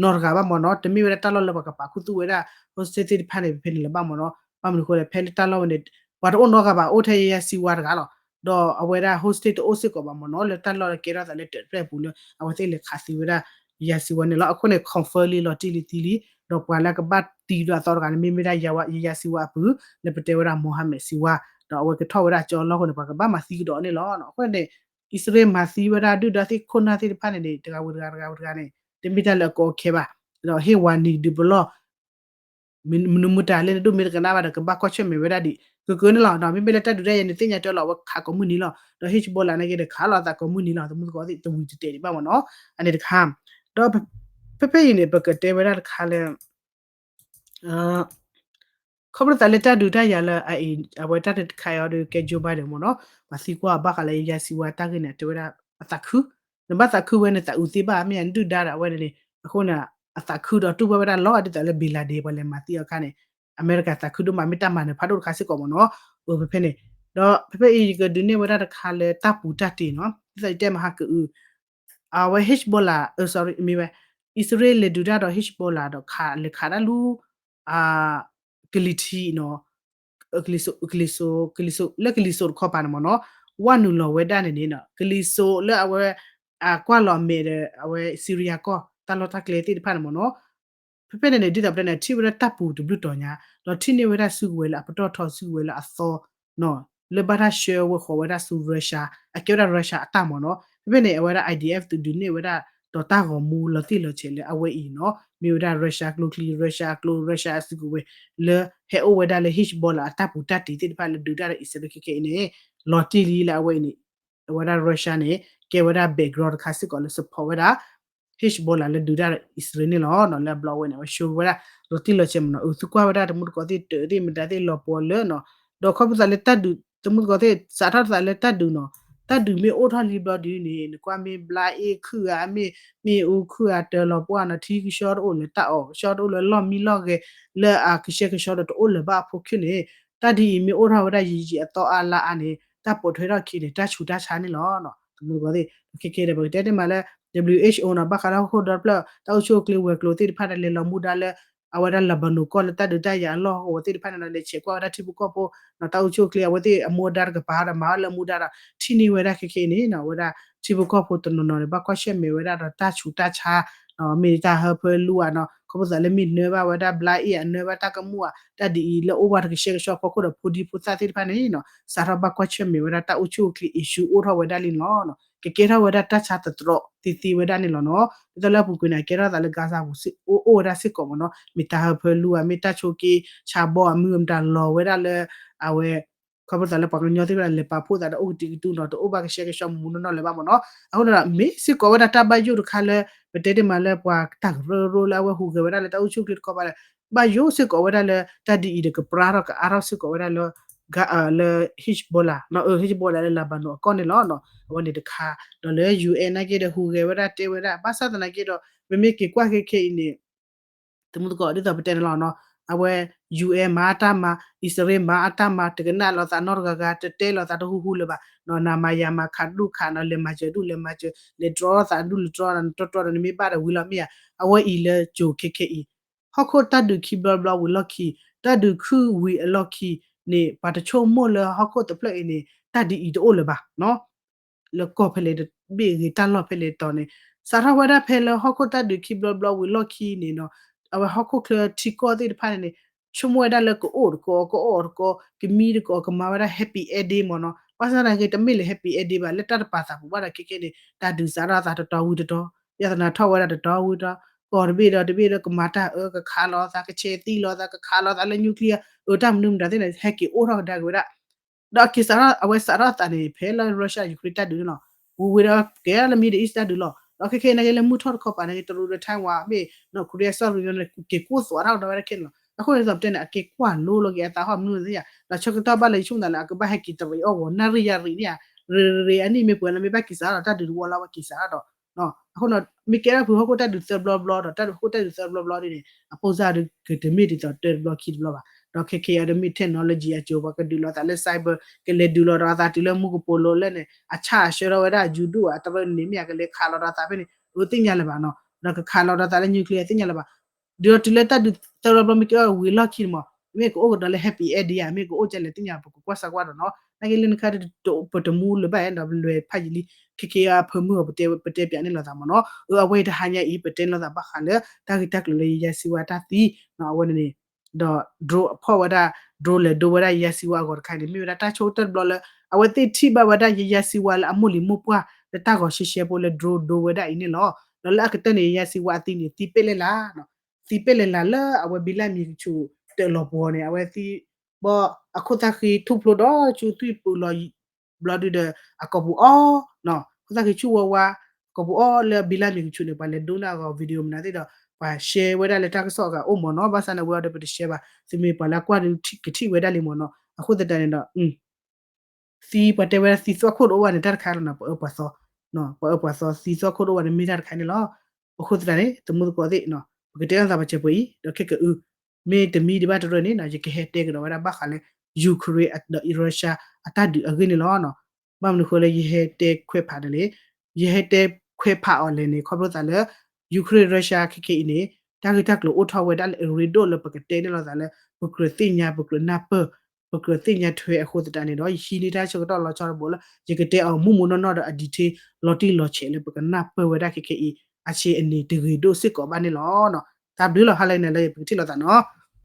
နီတဂၤဘၣ်မ့ၢ်နီၤ. တမ့ၢ်ဝဲဒၣ်တၢ်လီၢ်လၢပှၤကပာ်ခူသူၣ်ဝဲဒၣ် hostage သ့ၣ်တဖၣ်န့ၣ် ဖဲဖဲန့ၣ်လၢၤဘၣ်မ့ၢ်နီၤ. ဘၣ်မနုၤအဃိလဲၣ် ဖဲလၢတၢ်လီၢ်ဝဲန့ၣ် ပှၤတအိၣ်နီတဂၤဘၣ် အိၣ်ထဲယယၤစံးဝါတဂၤလီၤ. ဒီးအဝဲဒၣ် hostage တအိၣ်စ့ၢ်ကီးဘၣ်မ့ၢ်နီၤ လၢတၢ်လီၢ်လၢကဲထီၣ်သးလၢတၢးတဖျၢၣ်အပူၤလၢ အဝဲသ့ၣ်လဲၤခးသံဝဲဒၣ် ယယၤစံးဝါန့ၣ်လီၤ. အဃိန့ၣ် confirm လံလီၤတံၢ်လံသံလံ. ဒီးပှၤလၢကဘၣ်သံဒီးအသီတဂၤန့ၣ် မ့မ့ၢ်ဒၣ်ယယၤစံးဝါအပုၢ် လၢပတဲဝဲဒၣ် Mohammed စံးဝါ ဒီးအဝဲကထီၣ်ဝဲဒၣ်ကၠီလီၢ်အဃိန့ၣ် ပှၤကဘၣ်မၤသံကဒီးန့ၣ်လီၤ. အဃိန့ၣ် အံၣ်စရ့လးမၤသံဝဲဒၣ်ဒုၣ်ဒါသ့ၣ်ခိၣ်နၢ်သ့ၣ်တဖၣ်န့ၣ်န့ၣ် တဂၤဝံၤတဂၤတဂၤဝံၤတဂၤန့ၣ် တမ့ၢ်တၢ်လၢအကီအခဲဘၣ်. ဒီးဟ့ၣ်ဝၤနံၤဒုးပလီၢ် မနုၤမတၤလၢနဒိၣ်မ့ၢ်တကနၣ်ဘၣ်ဒီး ကဘၣ်ကွၢ်ဆၢၣ်မဲာ်ဝဲဒၣ်ဒံး ကကၢန့ၣ်လီၤ. မ့မ့ၢ်လၢတၢ်ဒုးတၢ်ယၤန့ၣ် သ့ၣ်ညါတၢ်လီၤ အဝဲခးကိးမုၢ်နံၤလီၤ. ဒီး Hezbollah နာ်က့ဒီးခးလီၤအသးကိးမုၢ်နံၤလီၤ တမူသကိးသ့ၣ်တဝံၤတတဲာ်ဒံးဘၣ်မ့ၢ်နီၤ. အန့ၣ်တခါ ဒီးဖဲဖဲအံၤန့ၣ် ပကတဲဝဲဒၣ်တခါလၢ ခီဖျိသးလၢတၢ်ဒုးတၢ်ယၤလၢအအံၤ အဝဲတၢ်တခါအံၤဒီးကဲ Joe Biden မ့ၢ်နီၤ, ပှၤသံကွၢ်အဘၣ်ဃးလၢယယၤစံးဝါတၢ်ဂ့ၢ်န့ၣ် တဲဝဲဒၣ်အသးခု, နဘၣ်သးခုဝဲန့ၣ် သးအုးသ့ဘၣ် မ့ၢ်အဒုၣ်ဒါဒီးအဝဲန့ၣ်န့ၣ် အဃိန့ၣ် အသးခုဒီးတူၢ်ဘၣ်ဝဲဒၣ်လီၤ ဒ်သိးလၢ bin Laden ပှၤလဲၤမၤသံအီၤအခါန့ၣ် အမဲရကၤသးခုဒိၣ်မး မ့ၢ်တၢ်မၤနၢၤဖးဒိၣ်တခါစ့ၢ်ကီးမ့ၢ်နီၤ, အဖဲဖဲန့ၣ်, ဒီးဖဲဖဲအံၤ ယကဒုးနဲၣ်ဝဲဒၣ်တခါလၢတၢ်ပူၤတၢ်တ့ၤနီၤ, ဒ်သိးယတဲမဟါကအု အဝဲ Hezbollah အၢ sorry မ့ၢ်ဝဲ အံၣ်စရ့လးလဲၤဒုးတၢ်ဒီး Hezbollah ဒီးခးလဲၤခးတၢ်လူ ကလံၤထံးနီၤ, ကလံၤစိး ကလံၤစိး လၢကလံၤစိးတခီပၤန့ၣ်မ့ၢ်နီၤ, ဝဲနုာ်လီၤဝဲဒၣ်န့ၣ်န့ၣ် ကလံၤစိးလၢအဝဲ ကွၢ်လီၤအမဲာ်ဒီး အဝဲ Syria ကီၢ် တၢ်လီၢ်တၢ်ကျဲသ့ၣ်တဖၣ်န့ၣ်မ့ၢ်နီၤ, ဖဲဖဲန့ၣ်န့ၣ် ဒ်သိးပတဲန့ၣ် ထံၣ်ဝဲဒၣ်တၢ်ပူၤတဘျုးတီၤညါ, ဒီးထံၣ်န့ၢ်ဝဲဒၣ်စုကဝဲၤလၢအပတီၢ်ထီ စုကဝဲၤလၢအသီ လၢဘၣ်တၢ်ဆှၢဝဲဃီၤဝဲဒၣ်ဆူ Russia အကဲဝဲဒၣ် Russia အတၢ်မ့ၢ်နီၤ, ဖဲဖဲန့ၣ် အဝဲဒၣ် IDF သုးဒုးနဲၣ်ဝဲဒၣ် ဒီးတၢ်ဂီၤမူလီၤတံၢ်လီၤဆဲးလၢအဝဲအံၤနီၤ, မ့ၢ်ဝဲဒၣ် Russia ကျိချံ Russia အကျိ Russia အစုကဝဲၤ လၢဟဲအိၣ်ဝဲဒၣ်လၢ Hezbollah အတၢ်ပူၤတၢ်တ့ၤသ့ၣ်တဖၣ်လၢဒုးတၢ်ဒီးအံၣ်စရ့လးခဲခဲအံၤန့ၣ် လီၤတံၢ်လံလၢအဝဲအံၤန့ၣ်, အဝဲဒၣ် Russia န့ၣ် ကဲဝဲဒၣ် background တခါစ့ၢ်ကီးလၢ support ဝဲဒၣ် Hezbollah လၢဒုးတၢ်ဒီးအံၣ်စရ့လးန့ၣ်လီၤ. လၢအဘျီဝဲန့ၣ် အဝဲ show ဝဲဒၣ် လီၤတံၢ်လီၤဆဲးမ့ၢ်နီၤ, အုး သုကွၢ်ဝဲဒၣ်တမူတကိးသ့ၣ်တၢးသ့ၣ်မတၤသ့ၣ်လီၤပှီၤလၢနီၤ, ဒီးခီဖျိသးလၢတၢ်ဒုး တမူတကိးသ့ၣ် စးထီၣ်သးလၢတၢ်ဒုးနီၤ, တၢ်ဒုးမ့ၢ်အိၣ်ထီၣ်လံဘျီဒုးန့ၣ် နကွၢ်မ့ၢ်ဘျါအ့ၣ်ခုၣ်ဧါ မ့ၢ် မ့ၢ်အူခုၣ်ဧါ တၢၤလီၤပှီၢ်နီၤ, ထံကဆှီတအိၣ်လၢၤ တၢ်အီၣ်ကဆှီတအိၣ်လၢၤ လီၢ်မံလီၢ်ဂဲၤ လၢအကဆှဲကဆှီဒီးတအိၣ်လၢၤဘၣ်အဖိခံန့ၣ်, တၢ်ဒ်အံၤမ့ၢ်အိၣ်ထီၣ်ဝဲဒၣ်ယံာ်ယံာ်အသီအါလါအါန့ၣ် တၢ်ပိာ်ထွဲထီၣ်ခံန့ၣ် တၢ်ဆူးတၢ်ဆါန့ၣ်လီၤ. တမူတကိးသ့ၣ် ခဲခဲဒီး ပကတဲတ့ၢ်မးလၢ WHO နီၤ, ဘၣ်ဃးလၢဟီၣ်ခိၣ်ဒီဖျၢၣ် တၢ်အိၣ်ဆူၣ်အိၣ်ချ့ဝဲၤကျိၤသ့ၣ်တဖၣ်ဒီး လဲၤလီၤမူဒါလၢ အဝဲဒၣ် Lebanon ကီၢ်လၢတၢ်ဒုးတၢ်ယၤအလီၢ်အဂီၤသ့ၣ်တဖၣ်န့ၣ်ဒီး လဲၤဆဲးကွၢ်ဝဲဒၣ်ထံဖိကီၢ်ဖိ တၢ်အိၣ်ဆူၣ်အိၣ်ချ့ အဝဲသ့ၣ်အမူအဒါတကပၤဒီး မၤအီၣ်လၢမူဒါဒီး ထံၣ်န့ၢ်ဝဲဒၣ်ခဲခဲအံၤန့ၣ်နီၤ, အဝဲဒၣ်ထံဖိကီၢ်ဖိတနီၤနီၤန့ၣ် ဘၣ်ကွၢ်ဆၢၣ်မဲာ်ဝဲဒၣ်ဒီးတၢ်ဆူးတၢ်ဆါ မ့ၢ်တၢ်ဟၢဖၢလူအါနီၤ, ခီဖျိသးလၢမ့ၢ်နၢဘၣ်ဝဲဒၣ်ဘျါအ့ၣ်ဧါ နၢဘၣ်တၢ်ကမူၣ်ဧါ တၢ်ဒ်အံၤလၢအိၣ်ဝဲတကဆှဲကဆှီအဖီခိၣ်ဒီး ဖိဒံဖိသၣ်သ့ၣ်တဖၣ်န့ၣ်နီၤ စးထီၣ်ဘၣ်ကွၢ်ဆၢၣ်မဲာ်ဝဲဒၣ်တၢ်အိၣ်ဆူၣ်အိၣ်ချ့ issue အိၣ်ထီၣ်ဝဲဒၣ်လံနီၤ, ကကဲထီၣ်ဝဲဒၣ်တၢ်ဆါသတြီးသ့သ့ဝဲဒၣ်န့ၣ်လီၤနီၤ. ဒ်သိးလၢအပူၤကွံာ်န့ၣ် ကဲထီၣ်သးလၢ Gaza ပူၤ အိၣ်ဝဲဒၣ်စ့ၢ်ကီးမ့ၢ်နီၤ, မ့ၢ်တၢ်ဟၢဖၢလူဧါ မ့ၢ်တၢ်ဆိးက့ဆါဘီဧါ မ့ၢ်မတၤလီၤဝဲဒၣ်လၢ အဝဲ ခီဖျိသးလၢပှၤကညီသ့ၣ်တဖၣ်လဲၤပာ်ဖှိၣ်သးဒီး အိၣ်ကတုၤကတူၢ်နီၤ တအိၣ်ဘၣ်ကဆှဲကဆှီမူနီၢ်နီၢ်လၢၤဘၣ်မ့ၢ်နီၤ. အဃိန့ၣ်ဒီး မ့ၢ်စ့ၢ်ကီးဝဲဒၣ်တၢ်ဘၣ်ယိၣ်တခါလၢ ပတဲတ့ၢ်မးလၢပှၤတၢ်ကရၢကရိလၢအဝဲဟူးဂဲၤဝဲဒၣ်လၢတၢ်အိၣ်ဆူၣ်အိၣ်ချ့တခီပၤဒီး ဘၣ်ယိၣ်စ့ၢ်ကီးဝဲဒၣ်လၢတၢ်ဒ်အံၤဒီး ကပြါထီၣ်ကအါထီၣ်စ့ၢ်ကီးဝဲဒၣ်လၢ လၢ Hezbollah လၢ Hezbollah လၢ Lebanon အကီၢ်န့ၣ်လီၤ. အဝဲန့ၣ်တခါ ဒီးလၢ UN နာ်က့ဒီး ဟူးဂဲၤဝဲဒၣ်တဲဝဲဒၣ် ဘၣ်ဆၣ်သနာ်က့ဒီး ပမ့ၢ်က့ၤကွၢ်ခဲခဲအံၤန့ၣ် တမူတကိး ဒ်သိးပတဲန့ၣ်လီၤနီၤ, အဝဲ UN မၤအတၢ်မၤ အံၣ်စရ့လးမၤအတၢ်မၤ တကနၣ်လိာ်သးနီတဂၤဂၤ တတဲလိာ်သးတဟူဟူလၢၤဘၣ်နီၤ, နၤမၤယၤမၤ ခးဒူၣ်ခးနီၤ လဲၤမၤစၢၤဒူၣ်လဲၤမၤစၢၤ လဲၤတြီသးဒူၣ်လဲၤတြီသး နတြီတြီဒီးနမ့ၢ်ဘၣ်ဒီးဝံၤလီၤမ့ၢ်ဧါ. အဝဲအံၤလၢကၠိၤခဲခဲအံၤ ဟီၣ်ခိၣ်တၢ်ဒုးခံဘျီဘျီဝံၤလီၢ်ခံ တၢ်ဒုးခုၣ်ဝံၤအလီၢ်ခံန့ၣ် ပှၤတဆိကမိၣ်လၢဟီၣ်ခိၣ်တဖျၢၣ်အံၤန့ၣ် တၢ်ဒ်အံၤတအိၣ်လၢၤဘၣ်နီၤ လၢကီၢ်ဖဲလဲၣ်တဘ့ၣ်ဂ့ၤ တၢ်လီၢ်ဖဲလဲၣ်တီၤန့ၣ် စးထီၣ်ဝဲဒၣ်ဖဲလၢဟီၣ်ခိၣ်တၢ်ဒုးခံဘျီဘျီဝံၤလီၢ်ခံန့ၣ်နီၤ, အဝဲဟီၣ်ခိၣ်ချၢထံကီၢ်သ့ၣ်တဖၣ်န့ၣ်န့ၣ် ဆိကမိၣ်ဝဲဒၣ်လၢကအိၣ်တကိး ကအီၣ်တကိး ကမံတကိး ကမၤဝဲဒၣ် happy ending မ့ၢ်နီၤ, ဘၣ်ဆၣ်သနာ်က့ တမ့ၢ်လၢ happy ending ဘၣ် လၢတၢ်တပာ်သးပူၤဘၣ်ဒီး ခဲခဲန့ၣ် တၢ်ဒုးစးထီၣ်သးတတီၤဝံၤတတီၤ ယသနာ်ထီၣ်ဝဲဒၣ်တတီၤဝံၤတတီၤ ကီၢ်တဘ့ၣ်ဒီးတဘ့ၣ်ဒီးကမၤတၢ်အၢ ကခးလိာ်သး ကဆဲးသံလိာ်သး ကခးလိာ်သးလၢ nuclear အၢ တၢ်မနုၤမတၤသ့ၣ်န့ၣ် ဟဲက့ၤအိၣ်ထီၣ်ကဒါက့ၤဝဲဒၣ် ဒီးအက့ၤစးထီၣ် အဝဲစးထီၣ်သးန့ၣ် ဖဲလၢ Russia Ukraine တၢ်ဒုးန့ၣ်လီၤ. ဝံၤဝံၤဒီးကဲလၢ Middle East တၢ်ဒုးလီၤ. ဒီးခဲခဲအံၤနာ်က့လၢမုၢ်ထီၣ်တခီပၤနာ်က့ တရူးဒီး Taiwan မ့ၢ် Korea စီၤရူယီန့ၣ် က့ၤကိၢ်သွးတၢ်ကဒီးဝဲဒၣ်ခဲန့ၣ်လီၤ. အဃိန့ၣ်သိးပတဲန့ၣ် အက့ၤကွၢ်လိလီၤက့ၤအသးဟီၣ်မနုၤသ့ၣ်ညါ ဒီးဆၢကတီၢ်ဘၣ်လၢယဆိကမိၣ်သးလၢ အကဘၣ်ဟဲက့ၤတရံးအီၣ်ဂီၤ နၣ်ရံၣ်ယၤရံၣ်န့ၣ်ဧါ ရ့ရ့အနံၣ်မ့ၢ်ပှဲၤလၢမ့ၢ်ဘၣ်က့ၤစးဒီးတၢ်ဒုးတဝီလၢအဝဲက့ၤစးဒီး အဃိန့ၣ် မ့ၢ်ကဲထီၣ်ဖုဟီၣ်ခိၣ်တၢ်ဒုးသၢဘျီဘျီဒီး တၢ်ဒုးဟီၣ်ခိၣ်တၢ်ဒုးသၢဘျီဘျီဒ်န့ၣ် အပိၢ်စၢ်ဒုးကတမ့ၢ်ဒ်သိးတၢတဘျီခံတဘျီဘၣ်. ဒီးခဲခဲအံၤဒီးမ့ၢ် technology အစိၤ ပှၤကဒုးလိာ်သးလၢ cyber ကလဲၤဒုးလိာ်ဒီးအသးတုၤလၢမူကပိာ်လိၤလၢန့ၣ် အဆၣ်အဆှၢထီၣ်ဝဲဒၣ် ယူၤဒိၣ် အတရၢန့ၣ်မ့ၢ် ကလဲၤခးလီၤဒီးသးဖဲန့ၣ် အသ့ၣ်ညါလၢၤဘၣ်နီၤ ဒီးကခးလီၤဒီးသးလၢ nuclear သ့ၣ်ညါလၢၤဘၣ် ဒီးတုၤလၢတၢ်ဒုးသၢဘျီဘျီမ့ၢ်ကဲအီၤဝံၤအလီၢ်ခံန့ၣ်မး မ့ၢ်ကအိၣ်ကဒီးလၢ happy ending ဧါ မ့ၢ်ကအိၣ်ကလဲၣ်သ့ၣ်ညါ ပကကွၢ်စၣ်ကွၢ်ဒီးနီၤ နာ်က့လၢနခါ ပတမူလၢၤဘၣ်ဒီး ပလဲၤဖးယံာ်လံ ခဲခဲအံၤအဖၢမုၢ်အီၤ ပတဲပၠးန့ၣ်လိာ်သးမ့ၢ်နီၤ အဝဲအံၤတဟါညါအံၤ ပတဲန့ၣ်လိာ်သးဘၣ်ဃးလၢ တၢ်ဂ့ၢ်တၢ်ကျိၤလၢယယဲစံဝါတၢ်သံ အဝဲန့ၣ်န့ၣ် ဒီး drone အဖီၣ်ဝဲဒၣ် drone လဲၤဒိဝဲဒၣ်ယဲစံဝါအဂီၤတခါန့ၣ် မ့ၢ်ဝဲဒၣ်တၢ်ဆိကတၢၢ်တဘျီလၢ အဝဲသ့ၣ်ထံၣ်ဘၣ်ဝဲဒၣ်ယဲစံဝါလၢအမိၢ်လံၤမိၢ်ပှၢ် လၢတၢ်ဂီၤရှဲရှဲဖိလၢ drone ဒိဝဲဒၣ်အံၤန့ၣ်လီၤ. ဒီးလၢအကတၢၢ်န့ၣ် ယဲစံဝါအသံန့ၣ် သံပဲၣ်လဲၣ်လး သံပဲၣ်လဲၣ်လးလၢအဝဲဘံလၢမံၤကဆူးတၢ်လီၤပှီၤန့ၣ် အဝဲသံ ဘီ အခိၣ်သၣ်ဃံထူၣ်ဖျိဒီးဆူသွံၣ်ပူၤလီၤ ဘျီဒုဒီး အကိာ်ပူၤအီၣ် အခိၣ်သၣ်ဃံဆူၣ်ဝါဝါ အကိာ်ပူၤအီၣ်လၢဘံလၢမံၤကဆူးန့ၣ် ပှၤလဲၤဒိန့ၢ်အဂီၤ video မနုၤသ့ၣ်ဒီး ပှၤရှဲဝဲဒၣ်လၢတၢ်ကစီၣ်အဂၤအိၣ်မ့ၢ်နီၤ ဘၣ်ဆၣ်န့ၣ် အဝဲအီၤဒီးပတရှဲဘၣ် သုမ့ၢ်ပှၤလၢအကွၢ်ဒီးကထံၣ်ဝဲဒၣ်လံမ့ၢ်နီၤ အဃိသတးန့ၣ်ဒီး သံပှၤတဲဝဲဒၣ်သံသွၣ်ခိၣ်တအိၣ်ဘၣ်န့ၣ် တၢ်တခါလီၤနီၤ ပအၢပှၤသီ ပှၤအၢပှၤသီ သံသွၣ်ခိၣ်တအိၣ်ဘၣ်န့ၣ် မ့ၢ်တၢ်တခါန့ၣ်လီၤ. အဃိသတးန့ၣ် သမူသကိးသ့ၣ် ပကတဲလိာ်သးပှၤစဲးပှဲၤအံၤ ဒီးခဲကအု မ့ၢ်တမံဒံးဘၣ်တရၢန့ၣ် ယကဟဲတဲကဒီးဝဲဒၣ်ဘၣ်ဃးလၢ Ukraine ဒီး Russia အတၢ်ဒုးအဂ့ၢ်န့ၣ်လီၤ. ဘၣ်မနုၤဃိလၢယဟဲတဲခွဲးဖးဒီးလဲၣ် ယဟဲတဲခွဲးဖးအီၤလဲၣ်န့ၣ် ခီဖျိသးလၢ Ukraine Russia ခဲခဲအံၤန့ၣ် တၢ်ဂ့ၢ်တၢ်ကျိၤအိၣ်ထီၣ်ဝဲဒၣ်လၢအရ့ဒိၣ်လၢပကတဲန့ၢ်လိာ်သးလၢ ပကြၢးသ့ၣ်ညါ ပကြၢးနၢ်ပၢၢ် ပကြၢးသ့ၣ်ညါထွဲအဃိသတးန့ၣ်ဒီး ယဟံးန့ၢ်တၢ်ဆၢကတီၢ်လီၤဆီတဘိလၢ ယကတဲအီၤမူးမူးနီၢ်နီၢ်ဒီးအ detail လီၤတံၢ်လီၤဆဲးလၢပကနၢ်ပၢၢ်ဝဲဒၣ်ခဲခဲအံၤ အဆ့အန့ၣ်တဂ့ၤဒိၣ်စ့ၢ်ကီးဘၣ်န့ၣ်လီၤ. တၢ်ဘျုးလီၤ ဟါလၢအဂ့ၤန့ၣ်လၢယပကထံၣ်လိာ်သးနီၤ.